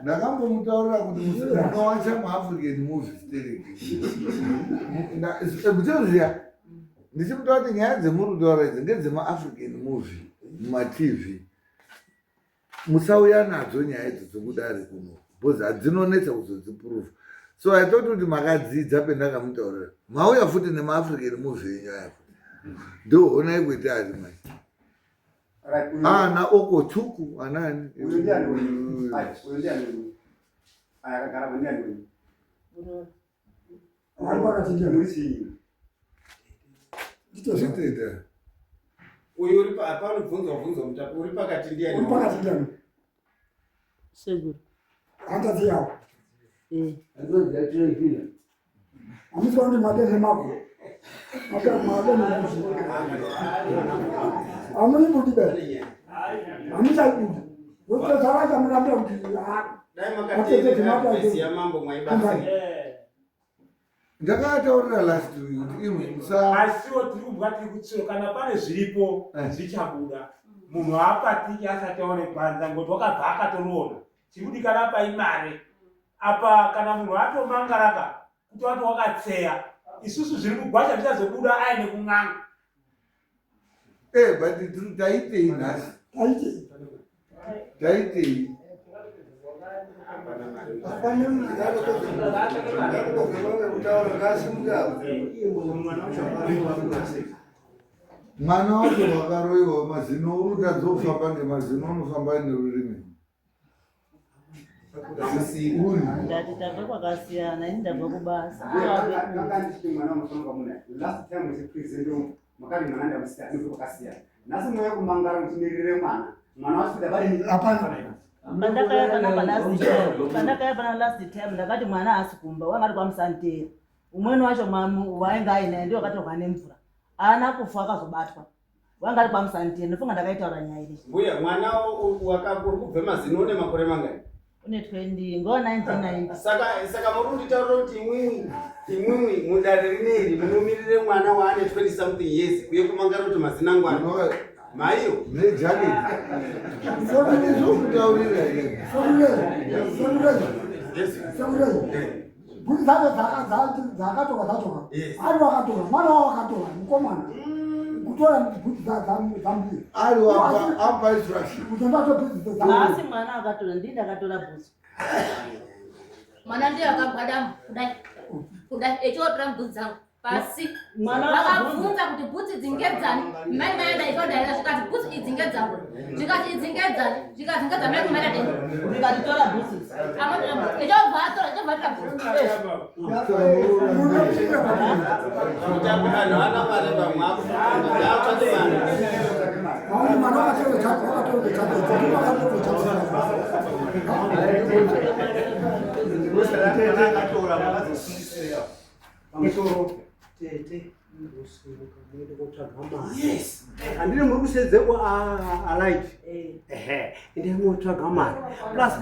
ndakambomutaurira kuti munowacha muafrican movie sterek muchinoziva ndichimutaura kuti nyaya dzemuri kutaura idzi ngedzemaafrican movie mumatv musauya nadzo nyaya idzo dzokudare kuno because hadzinonetsa kuzodzipuruva so i thought kuti makadzidza pendakamutaurira mauya futi nemaafrican movie enyu aya futi ndoonai kuita ari mai ana okochuku anani Zvitoita. Uyu uri panobvunzwa bvunzwa mutapi uri pakati ndiani? Uri pakati ndiani? Sekuru. Hanzvadzi yavo. Hamusi kuti madere mako. Hamuni budi be. Hamuchaibudi. Ndototsavacha murambira kuti Dai makateerera advice yamambo mwaibatsira. Ndakataurira last week kuti imwe musa Asiwo tiri kubva tiri kutsiro kana pane zviripo zvichabuda. Munhu haapatiki asati aone gwanza ngokuti wakabva akatoriona. Chiri kudikana apa imari. Apa kana munhu atomangaraka kuti wato wakatseya isusu zviri mugwasha zvichazobuda aende kun'anga. Eh, but taitei nhasi? Taitei? Taitei? Mwana wacho wakaroiwa mazino urikutadza kufamba ngemazino unofamba nerurimi. Ndati tabva kwakasiyana, ini ndabva kubasa. Last time uchipresent makati mwana ndamusiya anobva kwakasiyana. Nhasi mouya kumangara muchimirire mwana. Mwana wacho kuti abari Hapana. Pandakauya panapa last time, pandakauya pana last time ndakati mwana haasi kumba, wanga ari kwaMusantera. Umweni wacho wainge ainaye ndiye wakatorwa nemvura. Haana kufa akazobatwa. Wanga ari kwaMusantera, ndofunga ndakaitaura nyaya iyi. Mbuya, mwana uri kubva mazino une makore mangani? Une 20, ngo 1990. Saka saka muri kunditaurira kuti imwimwi imwimwi mudare rineri munomirire mwana waane 20 something years uye kumangara kuti mazino angu ano maiyo nejacket. Ndizvokutaurira here? Bhutsu dzacho dzakatorwa dzatorwa. Ari wakatora, mwana wavo wakatora, mukomana. Kutora bhutsu dzambuya. Ari wapa apa instruction. Kutonda to bhutsu dza. Haasi mwana akatora, ndini ndakatora bhutsu. Mwana ndiye akagwadama kudai kudai echiwotora bhutsu dzangu pasi. Mwana Vakabvunza kuti bhutsu idzi ngedzani, mai maenda ichodaira zvikati bhutsu idzi ngedzangu, zvikati idzi ngedzani, zvikati ngedzamai kumaita deni. Ndikati tora bhutsu idzi. Amatora bhutsu, echobva atora, echobva atora bhutsu. Mutape anhu ana mari vamwe akutsvake mari. Mauri mwana wakatora chako, wakatora chako, wakatora chako. Pamusoro tete munosunguka muende kotsvaga mari. Yes. Handiri muri kusedzeko alight. Ehe. Ende motsvaga mari. Plus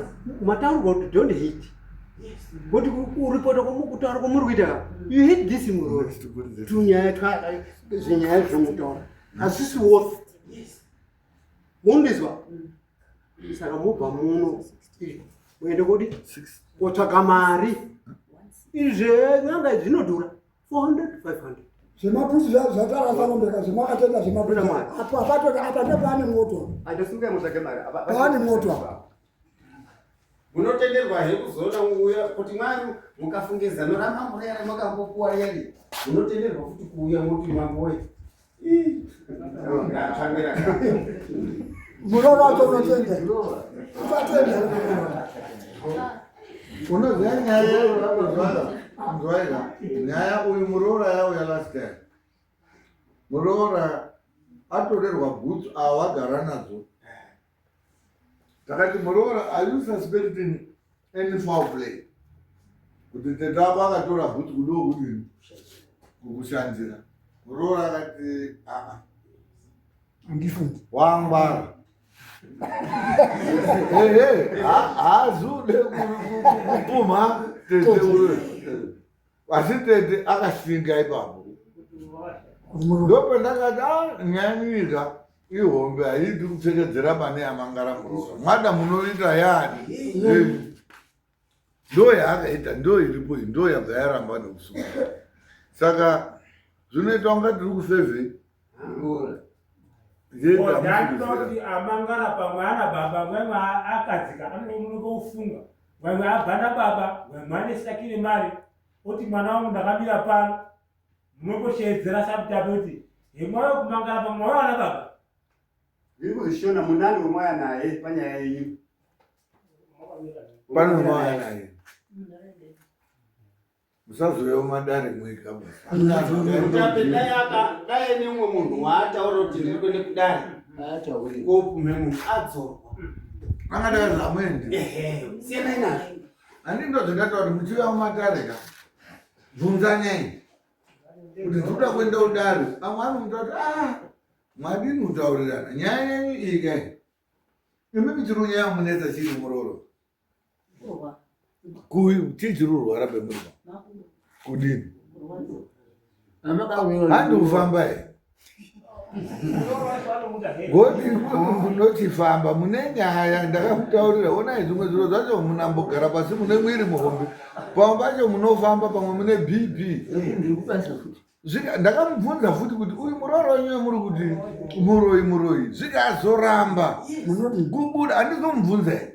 mataurwa kuti don't hit. Kuti kuripota kwamukutaura kwamuri kuita ka. You hit this murori. Tunyaya twa zvinyaya zvomutaura. Hazvisi worth. Mundizwa? Saka mubva muno muende kodi kotsvaga mari. Izvi zven'anga izvi zvinodhura 400 500. Zvemabhutsu zvatarasanombeka zvemakatenda zvemabhutsu. Apo apato apa ndipo pane moto. Andosimukai mutsvage mari. Pane moto apa. Munotenderwa here kuzoona uya kuti mwari mukafunge zano ramambo riya ramakambopuwa riyari munotenderwa futi kuuya moti mambo we. Ndatsvangira. Muroora wacho unotenda. Uchatenda. Unoziva nyaya yayo nzwaira nyaya uyu muroora yauya last time. Muroora atorerwa bhutsu awagara nadzo. Takati muroora are you suspecting any foul play? Kuti tete ako akatora bhutsu kudiwo kudini? Kukushandira. Muroora akati aa. Handifungi. Wangwara. Ehe, haazude kupumha tete uri. Asi tete akashinga ipapo. Ndopandakati ah nyaya nyika ihombe haidi kupfekedzera pane amangara muroora. Mwada munoita yani. Ndo yaakaita ndo iripo iyi ndo yabva yaramba nekusunga. Saka zvinoita kunga tiri kufevhe. Kuti amangara pamwe ana baba mwemwe akadzika anononoka ufunga mwemwe abva nababa mwemwe ane sakire mari oti mwana wangu ndakamira pano munongosheedzera samutape kuti hemwayo kumangara pamwe mwayo ana baba. Ndiri kuzvishona munani wemwaya naye panyaya yenyu. Pane mwaya naye. Musazouya mumadare mwega basa. Mutape dai aka dai neumwe munhu waataura kuti ndiri kuende kudare. Kopumhe munhu adzorwa. Angadai zamwendi. Ehe, siyanai nazvo. Handi ndozvandataura kuti muchiuya mumatare ka bvunzanyai kuti ndikuda kuenda kudare. Amwe anomuta kuti ah mwadini kutaurirana nyaya yenyu iyi kai imi michiri kunyaya munetsa chii murooro chii chiri kurwara pemuri kudini handi kufamba here goti munochifamba mune nyaya ndakamutaurira onai zvimwe zviro zvacho munambogara pasi mune mwiri muhombe pamwe pacho munofamba pamwe mune bp ndakamubvunza futi kuti uyu muroora wenyu wemuri kuti muroyi muroyi zvikazoramba kubuda handizomubvunza here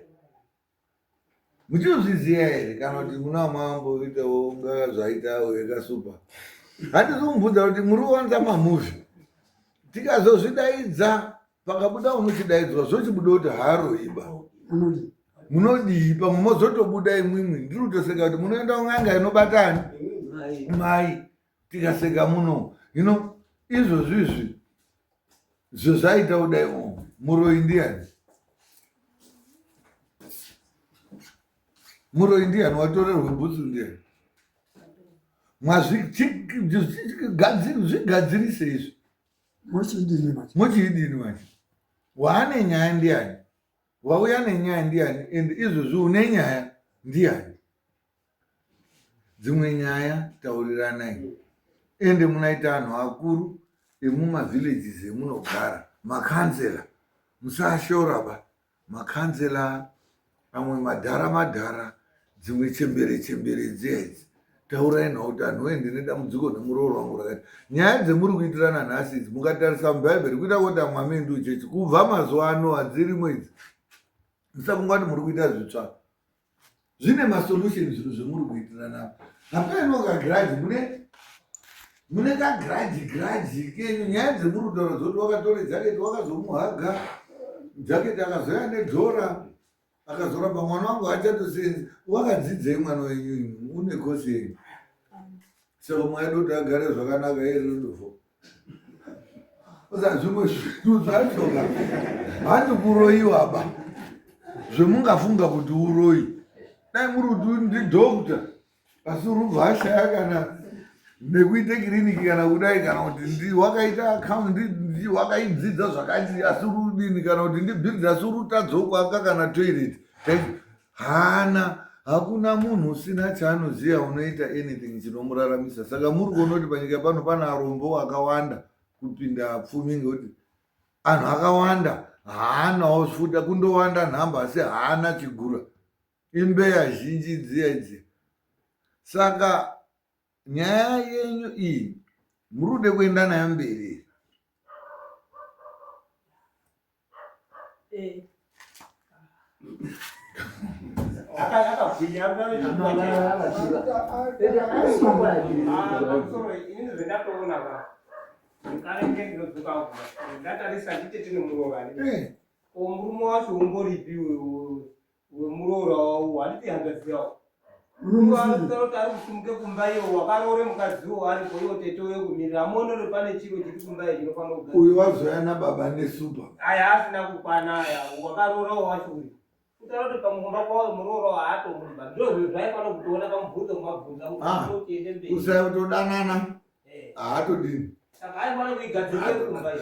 muchizviziva here kana kuti muna mamboitawo unga zvaita wekasupa handizomubvunza kuti muri kuwanza mamuvi tikazozvidaidza pakabuda unochidaidzwa zvochibuda kuti haroiba munodii pamwe mozotobuda imwimwi ndiri kutoseka kuti munoenda kun'anga inobatani mai tikaseka muno hino izvozvi izvi zvezvaita kudai umu muroyi ndiyani muroyi ndiyani watorerwe bhutsu ndiyani mwazvigadzirise izvi mochiidini manje mochiidini manje waane nyaya ndiyani wauya nenyaya ndiyani and izvozvi une nyaya ndiyani dzimwe nyaya tauriranai ende munaita anhu akuru emumavillages emunogara makanzela musashora ba makanzela amwe madhara madhara dzimwe chembere chembere dziya idzi taurai nhau kuti anhu wee ndine dambudziko nemurooro wangu rakati nyaya dzemuri kuitirana nhasi idzi mukatarisa mubhaibheri kuita kuti amwe amendi uchechi kubva mazuva ano hadzirimo idzi musafunga kuti muri kuita zvitsva zvine masolution zvinhu zvemuri kuitirana hapeno kagraji mune mune kagraji graji kenyu nyaya dzemuri kutaura dzoti wakatore jaketi wakazomuhaga jaketi akazoya nedhora akazoramba mwana wangu haachatosenzi wakadzidzei mwana wenyu imi une kosi yenyu saka mwaida kuti agare zvakanaka iye rindofo uza zvimwe zvinhu zvachoka handi kuroyiwa ba zvemungafunga kuti uroyi dai muri kuti ndidokta asi urubva ashaya kana nekuite kiriniki kana kudai kana kuti ndi wakaita account ndi wakaidzidza zvakati asi uri kudini kana kuti ndibhiridhi asi uri kutadzawo kuaka kana toilet haana hakuna munhu usina chaanoziva unoita anything chinomuraramisa saka muri kuona kuti panyika pano pane arombo akawanda kupinda apfumi ngekuti anhu akawanda haanawo futa kundowanda nhamba asi haana chigura imbeya zhinji dziya idzi saka nyaya yenyu iyi muri kude kuenda nayo mberi eh. ndatarisa nditete nemuroora eh. murume wacho umboripi wemuroora wawo handiti hanzvadzi yawo kuti ari kusimuke kumba iyo wakaroore mukadzi uwo aripo iwo tete uyo kumirira amuonere pane chiro chiri kumba iyo chinofanira kugadzira uyu wazoya nababa nesupa aya asina kukwana aya wakaroorawo wacho uyu kutaura kuti pamukumba kwawo muroora haatomuba ndozvo zvaifanira kutoona pamubvunzo mumabvunza ah, usaitodanana eh. haatodini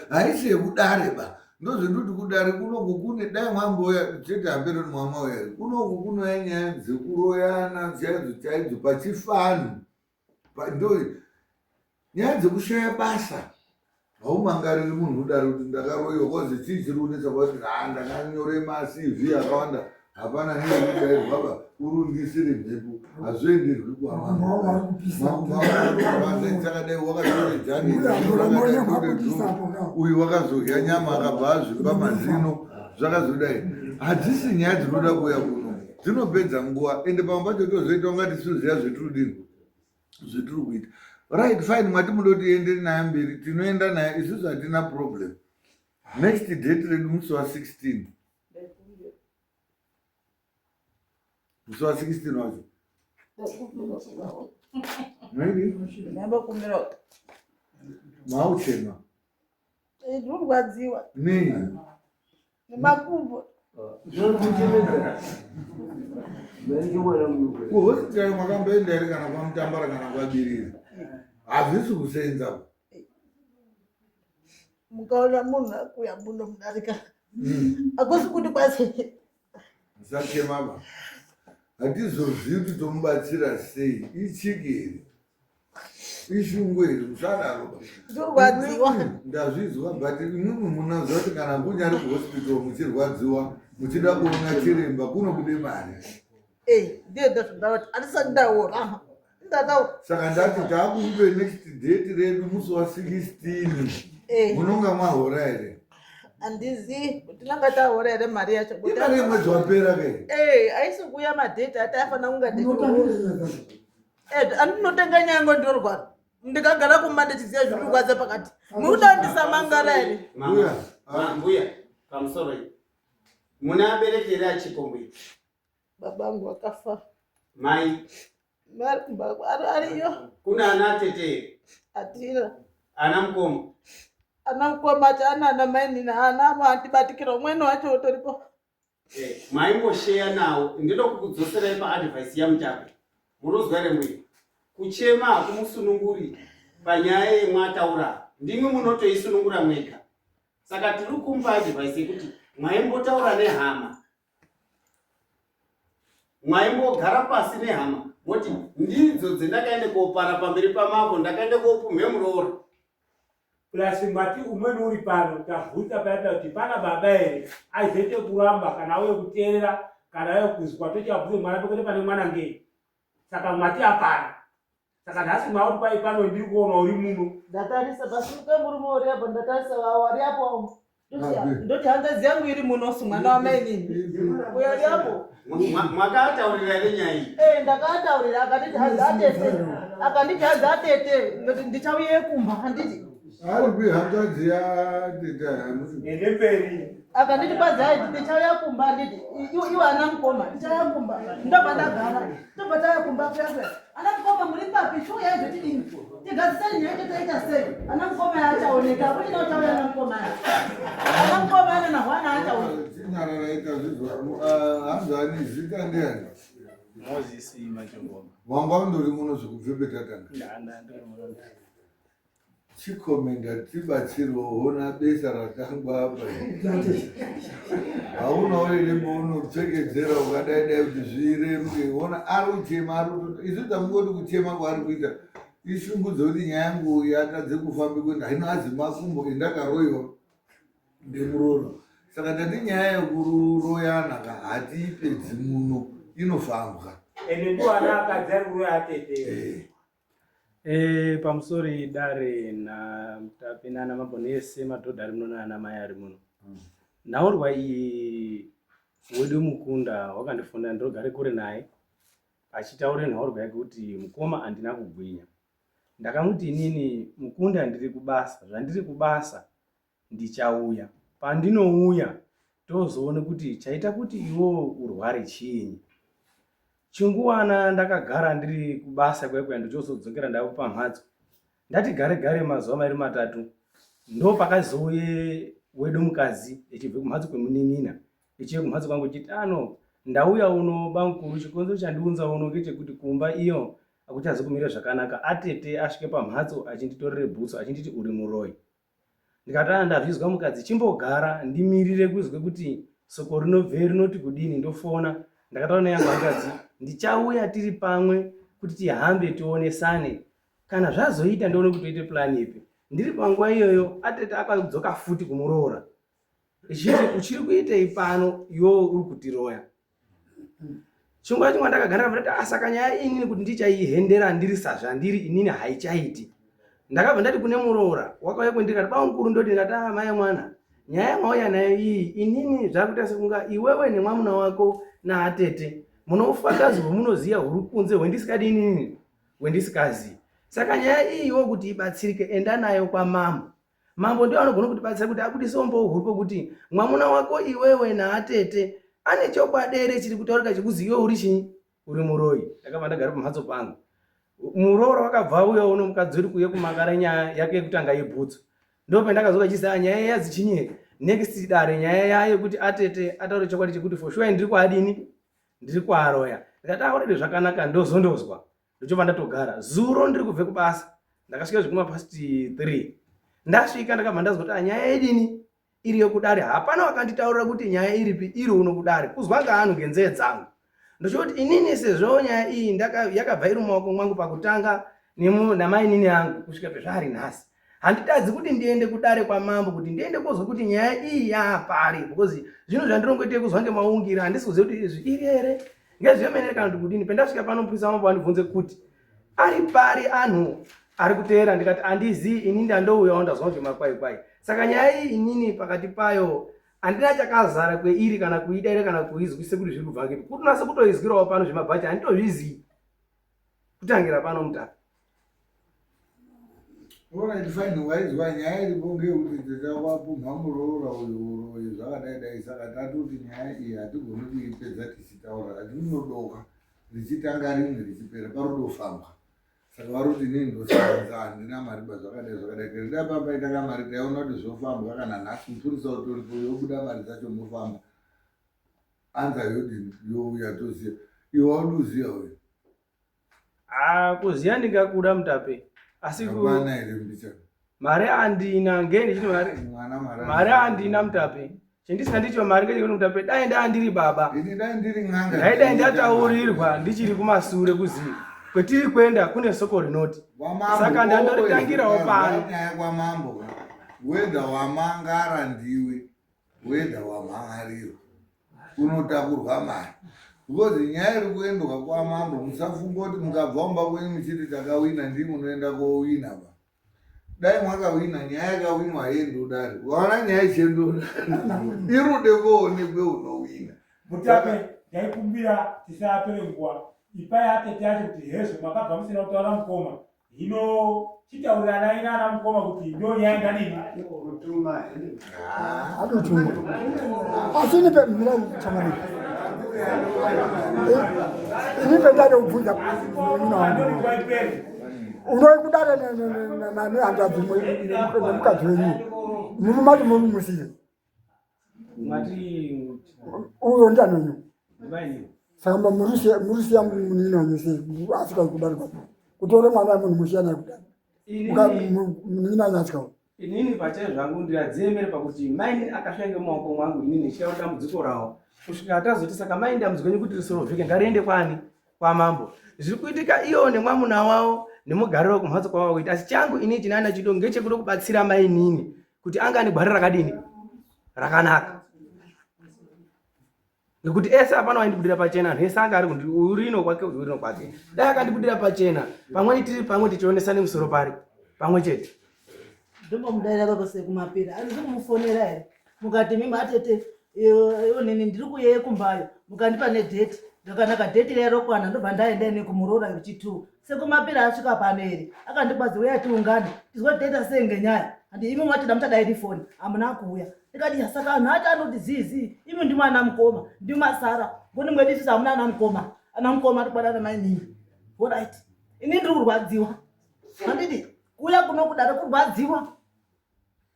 haisi yekudare ba ndozvendoti kudare kunoku kune dai mwambouya chete hamberoni mwamauya here kunoku kunouya nyaya dzekuroyana chaidzo chaidzo pachifanhu ndo nyaya dzekushaya basa haumangariri munhu udare kuti ndakaroyiwa kozi chii chiri kunetsa kwati ha ndakanyore macv akawanda hapana neikudairwaba urundisire mhepo hazvienderwi kuhamaakadai wakatore jani uyu wakazodya nyama akabva azvimba mazino zvakazodai hadzisi nyaya dzinoda kuuya kuno dzinopedza nguva ende pamwe pacho tozoita unga tisiziva zvetiri dini zvetiri kuita right fine mwati muda kuti tiende naye mberi tinoenda naye isusu hatina problem next date redu musi wa 16 musi wa 16 wacho mauchema Ndinorwadziwa. Nei? Nemakumbo. Kuhospitari mwakamboenda here kana kwaMutambara kana kwaBirira? Hazvisi kusenza. Mukaona munhu akuya muno mudarika. Hakusi kuti kwasi. Musachema ba. Hatizozivi kuti tomubatsira sei. Ichiki here? Ishungu here? Musadaro ba. Ndorwadziwa. Ndazvizwa but imwimwi munoziva kuti kana kunyari kuhospital muchirwadziwa muchida kuona chiremba kunobude mari. Eh, ndiye ndazvandavati handisati ndaora. Ndataura. Saka ndati taakupe next date redu musi wa 16. Eh. Munonga mwahora here? Handizivi kuti tinanga tahora here mari yacho. Imari yemwedzi wapera ke. Eh, haisi kuuya madheti ati aifanira kunge Eh, andinotenga nyango ndorwara. Ndikagara kumba ndichiziva zviri kurwadza pakati. Mukuda ndisamangara here? Mbuya, mbuya, pamusoro iyi. Mune abereki here achipo mbuya? Baba angu vakafa. Mai? Mari kumba ariyo. Kuna ana tete here? Hatina. Ana mukoma? Ana mukoma acho ana ana mainini ana avo andibatikira umweni wacho utoripo. Eh, maimbosheya nawo ndinoda kukudzoserai paadvice yaMutape. Munozwa here mbuya? Kuchema hakumusununguri panyaya yemwataura. Ndimwi munotoisunungura mwega. Saka tiri kumupa advice yekuti mwaimbotaura nehama. Mwaimbogara pasi nehama moti ndidzo dzendakaende kopara pamberi pamambo ndakaende kopumhe muroora. Plus mati umweni uri pano tabvunza paya kuti pana baba here aizoite kuramba kana auye kuteerera kana auye kuzwa tochiabvunze mwana pekuti pane mwana ngei saka mati hapana saka nhasi mwauri pai pano ndiri kuona uri muno. Ndatarisa pasimuka murume uri apo ndatarisa wari apo ndoti hanzvadzi yangu iri muno su mwana wamainini uyo ari apo. Mwakataurira here nyaya iyi? Eh, ndakataurira akanditi hanzi atete akanditi hanzi atete ndoti ndichauye kumba handiti. Ari kwi hanzvadzi yatete hamusi. Ende mberi. Akanditi kwanzi aiti ndichauya kumba handiti iwe ana mukoma ndichauya kumba ndobva ndagara ndobva tauya kumba kuya kuya ana mukoma muri papi chiuyai zvotidini tigadziseni nyaya yacho toita sei ana mukoma achaoneka akuchina uchauya ana mukoma aya ana mukoma ana nahwana achaoneka. Chinyarara ita zvizwa hanzani zita ndiyani? Moses Machongoma. Wanga undori muno zvekubvepe tatanga. Ndandiri muno. Chikomenda tibatsirwe hona besa ratangwa apa. Haunawo here paunopfekedzera ukadai dai kuti zvireruke hona ari kuchema ari kuto isu tamungoti kuchema kwaari kuita ishungu dzekuti nyaya yangu yatadze kufambe kuenda hino azi makumbo endakaroiwa ndemuroora saka tati nyaya yekuroyana ka hatiipedzi muno inofambwa. Ende ndiwo ana akadzi ari kuroya atete. Eh, pamusoro dare naMutape nana mambo nese madhodha ari muno nana mai ari muno. Nhaurwa iyi wedu mukunda wakandifonera ndinogare kure naye achitaura nhaurwa yake kuti mukoma handina kugwinya. Ndakamuti inini mukunda ndiri kubasa, zvandiri kubasa ndichauya. Pandinouya tozoona kuti chaita kuti iwewe urware chiinyi. Chinguwana ndakagara ndiri kubasa kuya kuya ndichozodzokera ndava pamhatso. Ndati gare gare mazuva mairi matatu ndopakazouye wedu mukadzi echibve kumhatso kwemunin'ina echiuya kumhatso kwangu echiti ano ndauya uno bamukuru chikonzero chandiunza uno ngechekuti kumba iyo akuchazi kumira zvakanaka atete asvike pamhatso achinditorere bhutsu achinditi uri muroyi. Ndikati ah ndazvizwa mukadzi chimbogara ndimirire kuzwe kuti soko rinobve rinoti kudini ndofona. Ndakataura neyangu hanzvadzi ndichauya tiri pamwe kuti tihambe tionesane kana zvazoita ndione kuti toite plan ipi. Ndiri panguva iyoyo atete akadzoka futi kumuroora echiti uchiri kuitei pano iwewe uri kutiroya. Chinguva chimwe ndakagara ndati ah saka nyaya inini kuti ndichaihendera ndiri sazvandiri inini haichaiti. Ndakabva ndati kune muroora wakauya kwendiri kati bamukuru ndoti ndikati ah mai mwana nyaya yamauya nayo iyi inini zvakuita sekunga iwewe nemwamuna wako naatete munoufakazi hwemunoziva huri kunze hwendisikadi inini hwendisikazivi. Saka nyaya iyi iwe kuti ibatsirike enda nayo kwamambo. Mambo ndiye anogona kutibatsira kuti abudise umbowo huri pokuti mwamuna wako iwewe naatete ane chokwadi here chiri kutaurika chekuzi iwe uri chii uri muroyi. Ndakabva ndagara pamhatso pangu. Muroora wakabva auya uno mukadzi uri kuuya kumangara nyaya yake yekutanga yebhutsu. Ndopandakazoka chisi ah nyaya yazi chinyi next dare nyaya yayo yekuti atete ataure chokwadi chekuti for sure ndiri kwaadini ndiri kwaroya. Ndikati aorere zvakanaka ndozondozwa. Ndochobva ndatogara. Zuro ndiri kubve kubasa. Ndakasvika zvekuma past 3. Ndasvika ndakabva ndazwa kuti ah, nyaya yedini iriyo kudare. Hapana wakanditaurira kuti nyaya iripi iri uno kudare. Kuzwa ngaanhu ngenzee dzangu. Ndochoti inini sezvo nyaya iyi yakabva iri mumaoko mwangu pakutanga namainini angu kusvika pezvaari nhasi. Handitadzi kuti ndiende kudare kwamambo kuti ndiende kozwa kuti nyaya iyi yaapari because zvinhu zvandirongoite kuzwa ngemaungira handisi kuziva kuti izvi iri here ngezvemene kana kuti kudini. Pendasvika pano mupurisa wamambo andibvunze kuti ari pari anhu ari kuteera ndikati handizii ini ndandouyawo ndazwa zvemakwaikwai saka nyaya iyi inini pakati payo handina chakazara kweiri kana kuidaira kana kuizwise kuti zviri kubva ngepi kuti unase kutoizwirawo pano zvemabhachi handitozvizii kutangira pano mutape Alright fine waizwa nyaya iripo ngeyekuti tete wapumha muroora uyu uroyi zvakadai dai saka tatoti nyaya iyi hatigoni kuipedza tichitaura hatinodoka richitanga rimwe richipera parudofambwa saka vari kuti inini ndosevenza handina mari ba zvakadai zvakadai kare dai papaita kamari taiona kuti zvofambwa kana nhasi mupurisa utoripo yobuda mari dzacho mofamba anza yodini youya toziva iwe waudi uziva uyu Ah, kuziya ndingakuda mutape asi Hapana here mbichana? mari andina ngei ndichiti mari Mwana mari. mari andina mutape chendisina ndicho mari ngechekuti mutape dai ndaa ndiri baba Ini dai ndiri n'anga. ndaidai ndataurirwa ndichiri kumasure kuzi kwetiri kuenda kune soko rinoti Kwamambo, saka ndandorikangirawo always pano nyaya kwamambo. Whether wamangara ndiwe. whether wamhan'arirwa unotakurwa mari because nyaya iri kuendwa kwamambo musafunga kuti mukabva kumba kwenyu muchiti takawina ndii munoenda kowina ba dai mwakawina nyaya yakawinwa haiendi udare ukaona nyaya ichienda udare irude koonekwe unowina Mutape, ndaikumbira tisapere nguva. Ipai atete acho kuti hezvo makabva musina kutaura mukoma. Hino chitauriranai nana mukoma kuti ndo nyaya ndadini. Kutuma. Adotuma. Asi nipe mira chamani. Nipe ndade kubvunza munin'ina wangu. Unoi kudare nehanzvadzi nemukadzi wenyu. Murume ati muri musiye. Mati Uyo ndiani wenyu? ndivaini Saka murusiya murusiya munin'ina wenyu sei asikayi kudare kwacho. Kutore mwana wemunhu musiya naye kudare. Inini Munin'ina wenyu asikayi. Inini pache zvangu ndiradziemere pakuti maini akasvika ngemumaoko mwangu inini ndichitaura dambudziko rawo kusvika tazoti saka maini dambudziko renyu kuti risorovheke ngariende kwani kwamambo zviri kuitika iyo nemwamuna wavo nemugariro wekumhatso kwavo kuita asi changu inini chinana chido ngechekuda kubatsira mainini kuti anga ane gwara rakadini rakanaka ngekuti ese hapana waindibudira pachena anhu ese anga ari kundi urino kwake uyu urino kwake dai akandibudira pachena pamweni tiri pamwe tichionesane musoro pari pamwe chete Ndombomudaira baba sekumapira handizi kumufonera here mukati mimi atete iyo nini ndiri kuyeye kumbayo mukandipa nedheti ndakanaka dheti riya rokwana ndobva ndaenda ine kumuroora yechi2 sekumapira asvika pano here akandikwadzi uya tiungane tizwe dheti sei ngenyaya handi imi mwati ndamuchadairi foni hamuna kuuya ndikati ya saka anhu acho anoti zii zii imi ndimwe ana mukoma ndimasara ngoni mwedu isusu hamuna ana mukoma ana mukoma tikwadana mainini orit ini ndiri kurwadziwa handidi kuuya kuno kudare kurwadziwa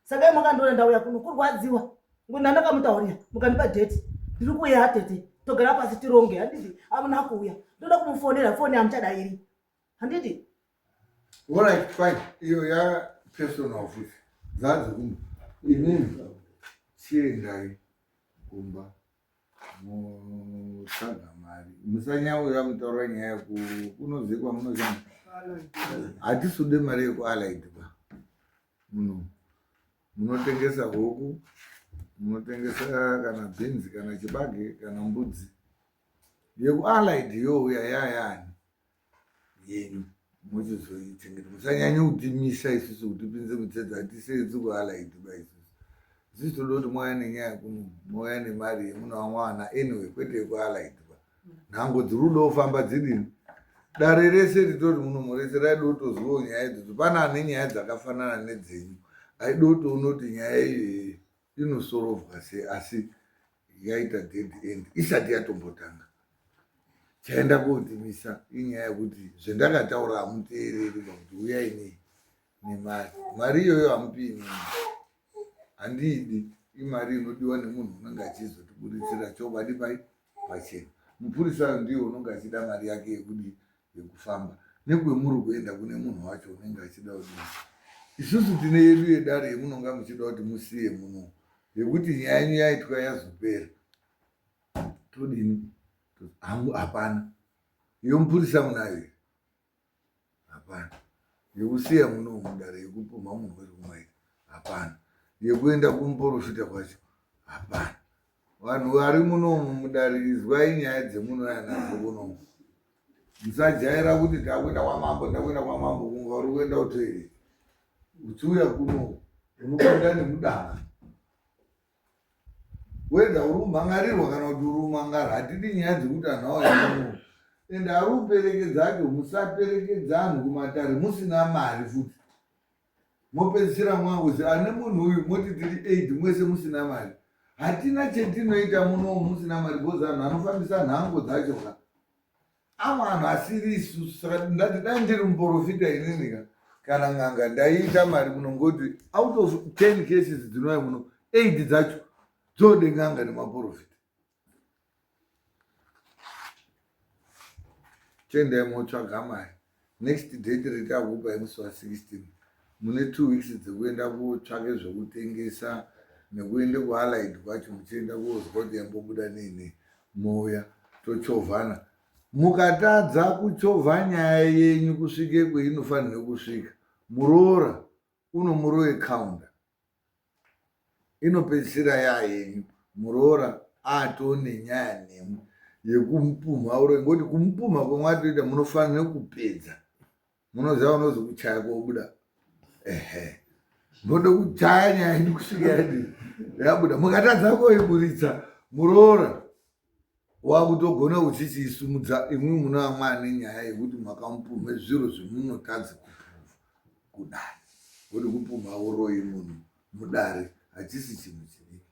saka iye makandiona ndauya kuno kurwadziwa ngoni ndandakamutaurira mukandipa dheti ndiri kuuya atete togara pasi tironge handidi hamuna kuuya ndoda kumufonera foni hamuchadairi handidi Alright, fine. Iyo ya personal futi. Dzadzi kumba. Inini chiendai kumba mutsvaga mari. Musanyauya mutaura nyaya ku kunozikwa munoshanda. Hatisude mari yeku Allied ba. Muno munotengesa huku, munotengesa kana bhinzi kana chibage kana mbudzi. Yeku Allied youya yayani yenyu mochizoichengeta musanyanya kutimisa isusu kutipinze mutsetse hatiseedzi kuallied ba isusu isusu toda kuti mouya nenyaya kuno mouya nemari yemunowana anyway kwete yekuallied ba nhango dziri kuda kufamba dzidini dare rese ritori muno murese raida kutozwawo nyaya idzodzo pane ane nyaya dzakafanana nedzenyu aida kutoona kuti nyaya iyoyi inosorovwa sei asi yaita dead end isati yatombotanga chaenda kotimisa inyaya yekuti zvendakataura hamuteereri pakuti uyai nei nemari mari iyoyo hamupi inini handiidi imari inodiwa nemunhu unenge achizotiburitsira chokwadi pai pachena. Mupurisa ndiye unonge achida mari yake yekudii yekufamba nekwemuri kuenda kune munhu wacho unenge achida kudii. Isusu tine yedu yedare yemunonga muchida kuti musiye muno yekuti nyaya yenyu yaitwa yazopera todini? Hapana. Iyo mupurisa munayo here? Hapana. Yekusiya muno mudare yekupumha munhu wese kumaita hapana. Yekuenda kumuporofita kwacho hapana. Vanhu vari munomu mudare izwai nyaya dzemunouya nadzo kunomu. Musajaira kuti ndakuenda kwamambo ndakuenda kwamambo kunga uri kuenda kutoilet. Uchiuya kuno unopinda nemudanga. Whether uri kumhangarirwa kana kuti uri kumangara hatidi nyaya dzekuti anhu auya kuno. Ende ari kuperekedza acho musaperekedza anhu kumatare musina mari futi. Mopedzisira mwakuzi ane munhu uyu moti tiri 8 mwese musina mari. Hatina chetinoita muno musina mari because anhu anofambisa nhango dzacho ka. Amwe anhu asiri isusu saka ndati dai ndiri muporofita inini ka kana n'anga ndaiita mari muno ngoti out of 10 cases dzinouya muno 8 dzacho dzode n'anga nemaporofita. Chiendai motsvaga mari. Next date retakupai musi wa 16 mune 2 weeks dzekuenda kutsvake zvekutengesa nekuende kuallied kwacho muchienda kozwa kuti yambobuda nei nei mouya tochovhana. Mukatadza kuchovha nyaya yenyu kusvike kweinofanirwe kusvika muroora unomuroye counter. Inopedzisira yayenyu muroora atone nyaya nemwi yekumupumha uroyi ngokuti kumupumha kwemwatoita munofanira kupedza munoziva unozi kuchaya kobuda ehe munoda kuchaya nyaya yenyu kusvika yadii yabuda mukatadza koiburitsa muroora wakutogona kuchichiisumudza imwi munova mwane nyaya yekuti makamupumhe zviro zvemunotadza kupumha kudare kuti kupumha uroyi munhu mudare hachisi chinhu chidiki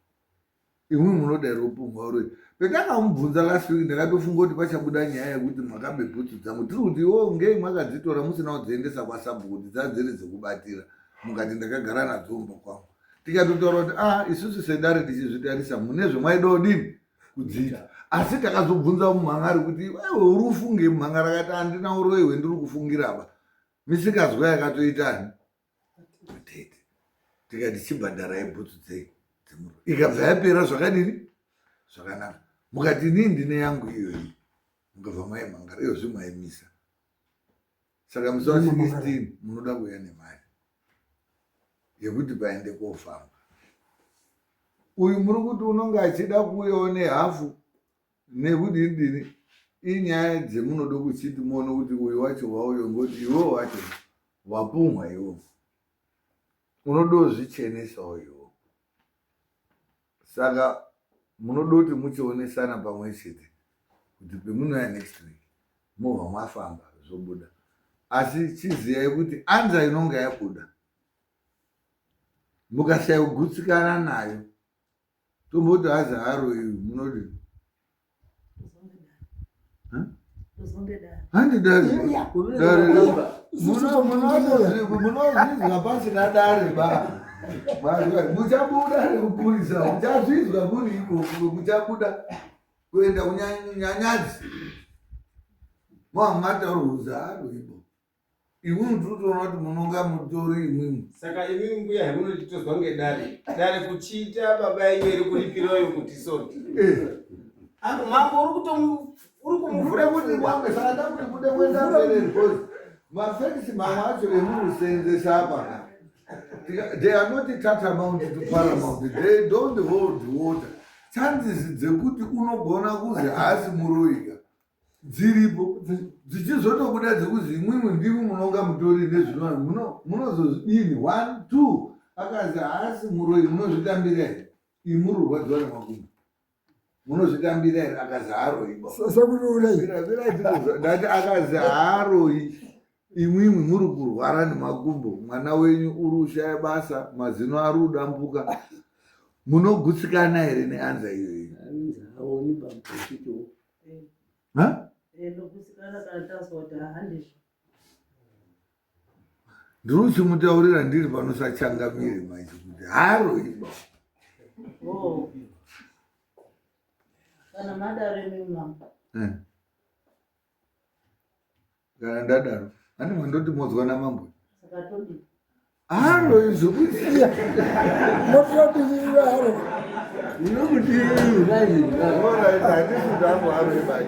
imwi munoda here kupumha uroyi petakamubvunza last week ndakatofunga kuti pachabuda nyaya yekuti makabe bhutsu dzangu tiri kuti iwo ngei mwakadzitora musina kudziendesa kwasabhuku kuti dzadziri dzekubatira mukati ndakagara nadzo kumba kwangu tikatotaura kuti ah isusu sedare tichizvitarisa mune zvemwaida kudini kudziita asi takazobvunza mumhangari kuti iwewe uri kufunge mumhangari akati handina uroyi hwendiri kufungira ba misikazwa yakatoitani tete tikati chibhadharai bhutsu dzei dzemuro ikabva yapera zvakadini zvakanaka mukati inii ndine yangu iyoyi mukabva maimhangara iyozvi maimisa saka musi wa 16 munoda kuuya nemari yekuti paende kofamba uyu muri kuti unonge achida kuuyawo nehafu nekudini dini inyaya dzemunoda kuchiti muone kuti uyu wacho wauyo ngoti iwe wacho wapumwa iwo unoda kuzvichenesawo iwo Saka munoda kuti muchionesana pamwe chete kuti pemunouya next week mobva mwafamba zvobuda. Asi chiziyai kuti anza inonga yabuda mukashaya kugutsikana nayo tomboti hazi haroiwi munodii? Handi dare. Dare. Munozvizwa pasina dare ba. Muchabuda nekupurisa, muchazvizwa muri ikoko, muchabuda kuenda kunyanyadzi. Mwamataura haro ibo. Imwimwi tiri kutoona kuti munonga mutori imwimwi. Saka imwimwi mbuya hemunotitozwa ngedare. Dare kuchiita baba yenyu iri kuripirayo kuti soti. Eh. Angu mambo uri kutomu uri kumuvhura kuti wamwe saka ndakuti kude kuenda mberi because mafekisi mamwe acho emuri kuseenzesa apa. They are not tantamount to paramount. They don't hold water. Chances dzekuti unogona kuzi haasi muroika. dziripo dzichizotobuda dzekuzi imwimwi ndimi munonga mutori nezvinova munozozvidini one two akazi haasi muroyi munozvitambira here imuri urwadziwa nemakumbo munozvitambira here akazi haaroyi ndati akazi haaroyi imwimwi muri kurwara nemakumbo mwana wenyu uri ushaya basa mazino ari udambuka munogutsikana here neanza iyoyi Ndiri kuchimutaurira ndiri pano sachangamire manje kuti haro iba. Oh. Kana madaro imi mama. Eh. Kana ndadaro ani mandoti modzwa namambo. Saka todii? Haro izvokusiya. Motodirira haro.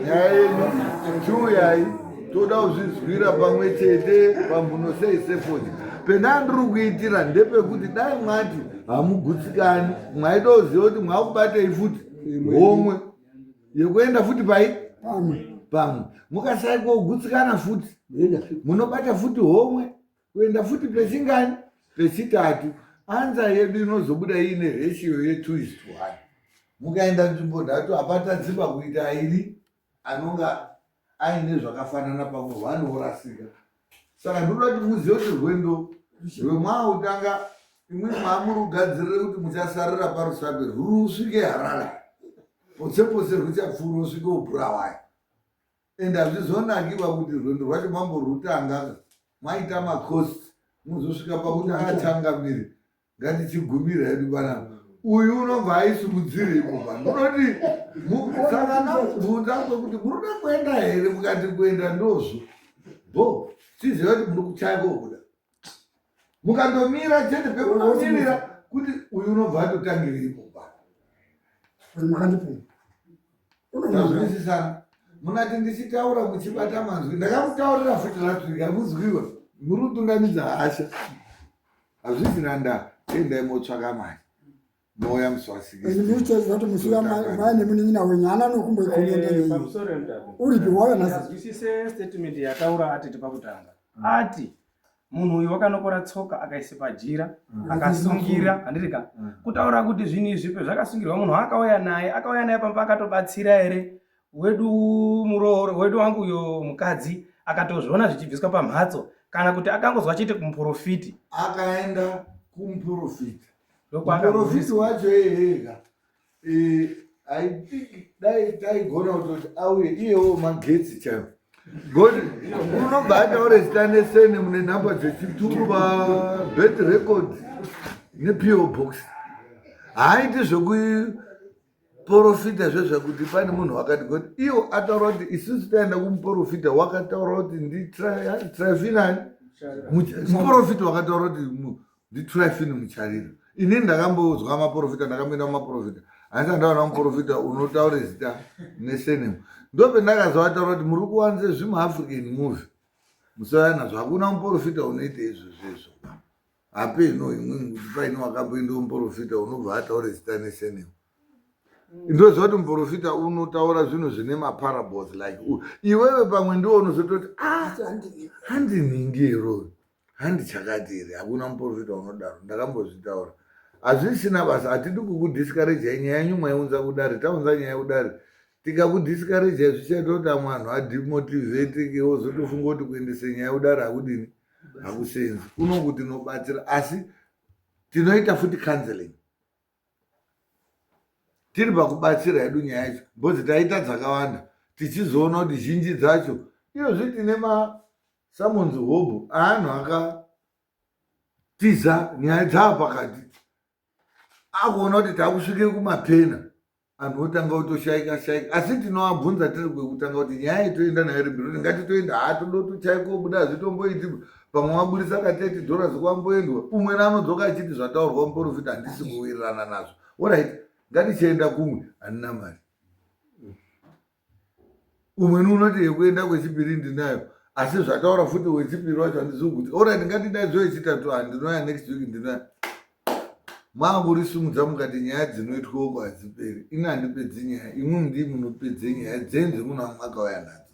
Nyaya yenyu chiuyai toda kuzvizwira pamwe chete pamhuno sei sefodya pendandiri kuitira ndepekuti dai mwati hamugutsikani mwaida kuziva kuti mwakubatei futi homwe yekuenda futi pai pamwe pamwe mukashaikwa kugutsikana futi munobata futi homwe kuenda futi pechingani pechitatu anza yedu inozobuda iine ratio ye 2 is to 1 mukaenda nzvimbo nhatu hapatadziba kuita airi anonga aine zvakafanana pamwe one worasika saka ndinoda kuti muzive kuti rwendo rwemwautanga imwe mwamuri kugadzirire kuti muchasarira parusape rwurusvike harare potse potse rwuchapfuura usvike ubhurawaya and hazvizonakiba kuti rwendo rwacho mamborwutanga maita macost muzosvika pakuti achangamire ngatichigumira hedu panapa uyu unobva aisimudzire imopa ndinoti saka ndabvunza kwekuti munoda kuenda here mukati kuenda ndozvo bo tiziva kuti muri kuchaya kobuda mukandomira chete pekunomirira kuti uyu unobva atotangira imopa tazwisisana munati ndichitaura muchibata manzwi ndakamutaurira futi last hamuzwiwa muri kutungamidza hasha hazvisina ndaa endai motsvaka mari mouya musi wasikizati musi mai nemunin'ina wenyu haana nokumboikomenda eh, nei uripi wauya nhasi statement yataura atete pakutanga ati munhu uyu wakanokora tsoka akaisa pajira mm. akasungira handirika mm. kutaura kuti zvinhu izvi pezvakasungirwa munhu akauya naye akauya naye pamba akatobatsira here wedu murooro wedu wangu uyo mukadzi akatozviona zvichibviswa pamhatso kana kuti akangozwa chete kumuprofiti akaenda kumuprofiti muprofiti wacho iyeyeka eh, i think dai taigona kutoti auye iyewo magetsi chaiwo god unobva ataure zita nesene mune nhamba dzechitupa birth record nepo box haaiti zvekuprofita zvezvekuti pane munhu wakati god iwo ataura kuti isusu taenda kumuprofita wakataura kuti nditrafinani muprofita wakataura kuti nditrifin muchariro ini ndakambozwa maprofita ndakamboenda mumaprofita handisa ndaona muprofita unotaura zita nesenemu ndopendakazovataura kuti muri kuwanze zvimaafrican movie musauya nazvo hakuna muprofita unoita izvozvo izvo hapeno imwimwi kuti paine wakamboendawo muprofita unobva ataura zita nesenemu ndoziva kuti muprofita unotaura zvinhu zvine maparables like iwewe pamwe ndiwo unozototi ah handinhingi here handi chakati here hakuna muprofita unodaro ndakambozvitaura hazvisina basa hatidi kukudiscouragei nyaya yenyu maiunza kudare taunza nyaya kudare tikakudiscouragei zvichaita kuti amwe anhu ademotivateke ozotofunga kuti kuendese nyaya kudare hakudini hakusenzi unoku tinobatsira asi tinoita futi counseling tiri pakubatsira hedu nyaya yacho bcoz taita dzakawanda tichizoona kuti zhinji dzacho iyozvi tine masamonzi hobho aanhu akatiza nyaya dzaa pakati akuona kuti takusvike kumapena anhu otanga kutoshaika shaika asi tinoabvunza tiri kwekutanga kuti nyaya itoenda nayo ripi kuti ngatitoenda haa todotochaiko buda hazvitomboiti pamwe waburisa ka 30 dollars kwamboendwa umwe anodzoka achiti zvataurwa muporofita handisi kuwirirana nazvo orit ngatichienda kumwe handina mari umweni unoti yekuenda kwechipiri ndinayo asi zvataura futi wechipiri wacho handisi kuguti orit ngatidaidzo yechitatu handinoya next week ndinoya maakurisimudza mukati nyaya dzinoitwa uko hadziperi ini handipedzi nyaya imwe mndii munopedze nyaya dzenyu dzemunhu amwakauya nadzo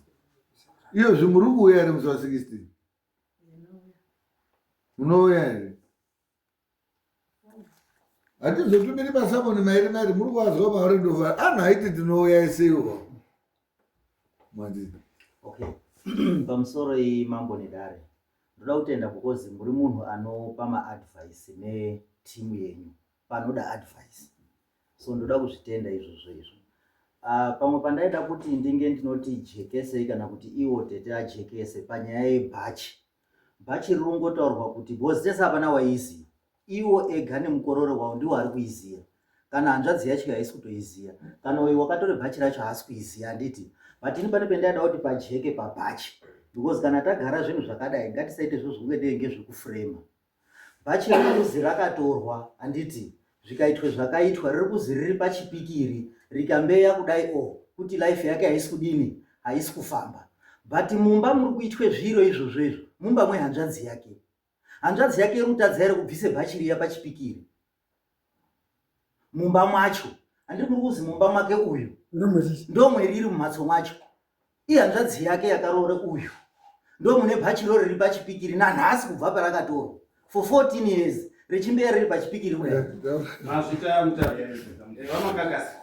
iyozvi muri kuuya here musi wa 16 munouya here hatizotumiri masamoni mairi mairi muri kuazwa mauri ndova anhu aiti tinouya eseiwo mandi okay pamusoro iyi mambo nedare ndoda kutenda because muri munhu anopa maadvice netimu yenyu panoda advice so ndoda kuzvitenda izvozvo izvo uh, pamwe pandaida kuti ndinge ndinoti jekesei kana kuti iwo tete ajekese panyaya yebhachi bhachi riri kungotaurwa kuti because tese hapana waiziva iwo ega nemukororo wavo ndiwo ari kuiziva kana hanzvadzi yacho haisi kutoiziva kana uyu wakatore bhachi racho haasi kuiziva handiti But ini pane pendaida kuti pajeke pabhachi because kana tagara zvinhu zvakadai ngatisaite zvo zvokunge ngezvekufrema. Bhachi riri kuzi rakatorwa handiti zvikaitwe zvakaitwa riri kuzi riri pachipikiri rikambeya kudai o oh, kuti life yake haisi kudini haisi kufamba but mumba muri kuitwe zviro izvozvo izvo mumba mwehanzvadzi yake hanzvadzi yake iri kutadza here kubvise bhachi riya pachipikiri mumba mwacho handiri muri kuzi mumba mwake uyu ndomweriri mumhatso mwacho ihanzvadzi yake yakaroora uyu ndomune bhachi ro riri pachipikiri nanhasi kubva parakatorwa for 14 years richimbeya riri pachipikiri kudai mazvita mutape vamakakasi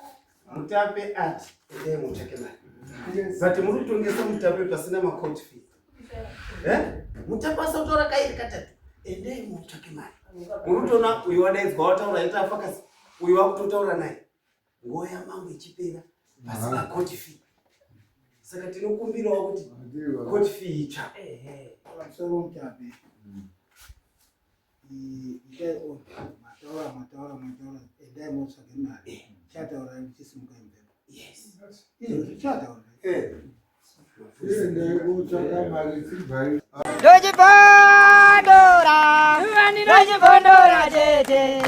mutape ati endai mutsvake mari but muri kutongesa mutape pasina macourt fee eh? mutape asautora kairi katatu endai mutsvake mari muri kutoona uyu wadaidzwa wataura ita afakasi uyu wakutotaura naye nguva yamambo ichipera pasina court fee saka tinokumbirawo kuti court fee itsva pamusoro mutape itai order mataura mataura mataura endai motsvage mari chataura chisimuka imhepo izvozvo chataura Endai kotsvaka mari tsibvai. Ndochibondora, ndochibondora tete.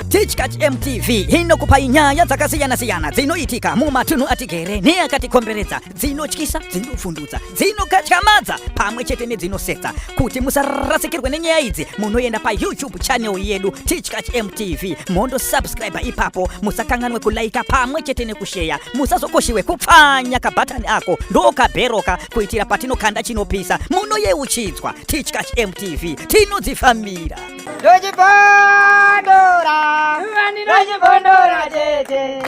Tichkach MTV inokupai nyaya dzakasiyana-siyana dzinoitika mumatunhu atigere neakatikomberedza, dzinotyisa, dzinovhundutsa, dzinokatyamadza pamwe chete nedzinosetsa. Kuti musarasikirwe nenyaya idzi, munoenda paYouTube channel yedu Tichkach MTV mondosubscribe ipapo, musakanganwe kulaika pamwe chete nekusheya, musazokoshiwe kupfanya kabhatani ako ndokabheroka kuitira patinokanda chinopisa munoyeuchidzwa. Tichkach MTV tinodzifambira. Ndochibondora, ndochibondora tete.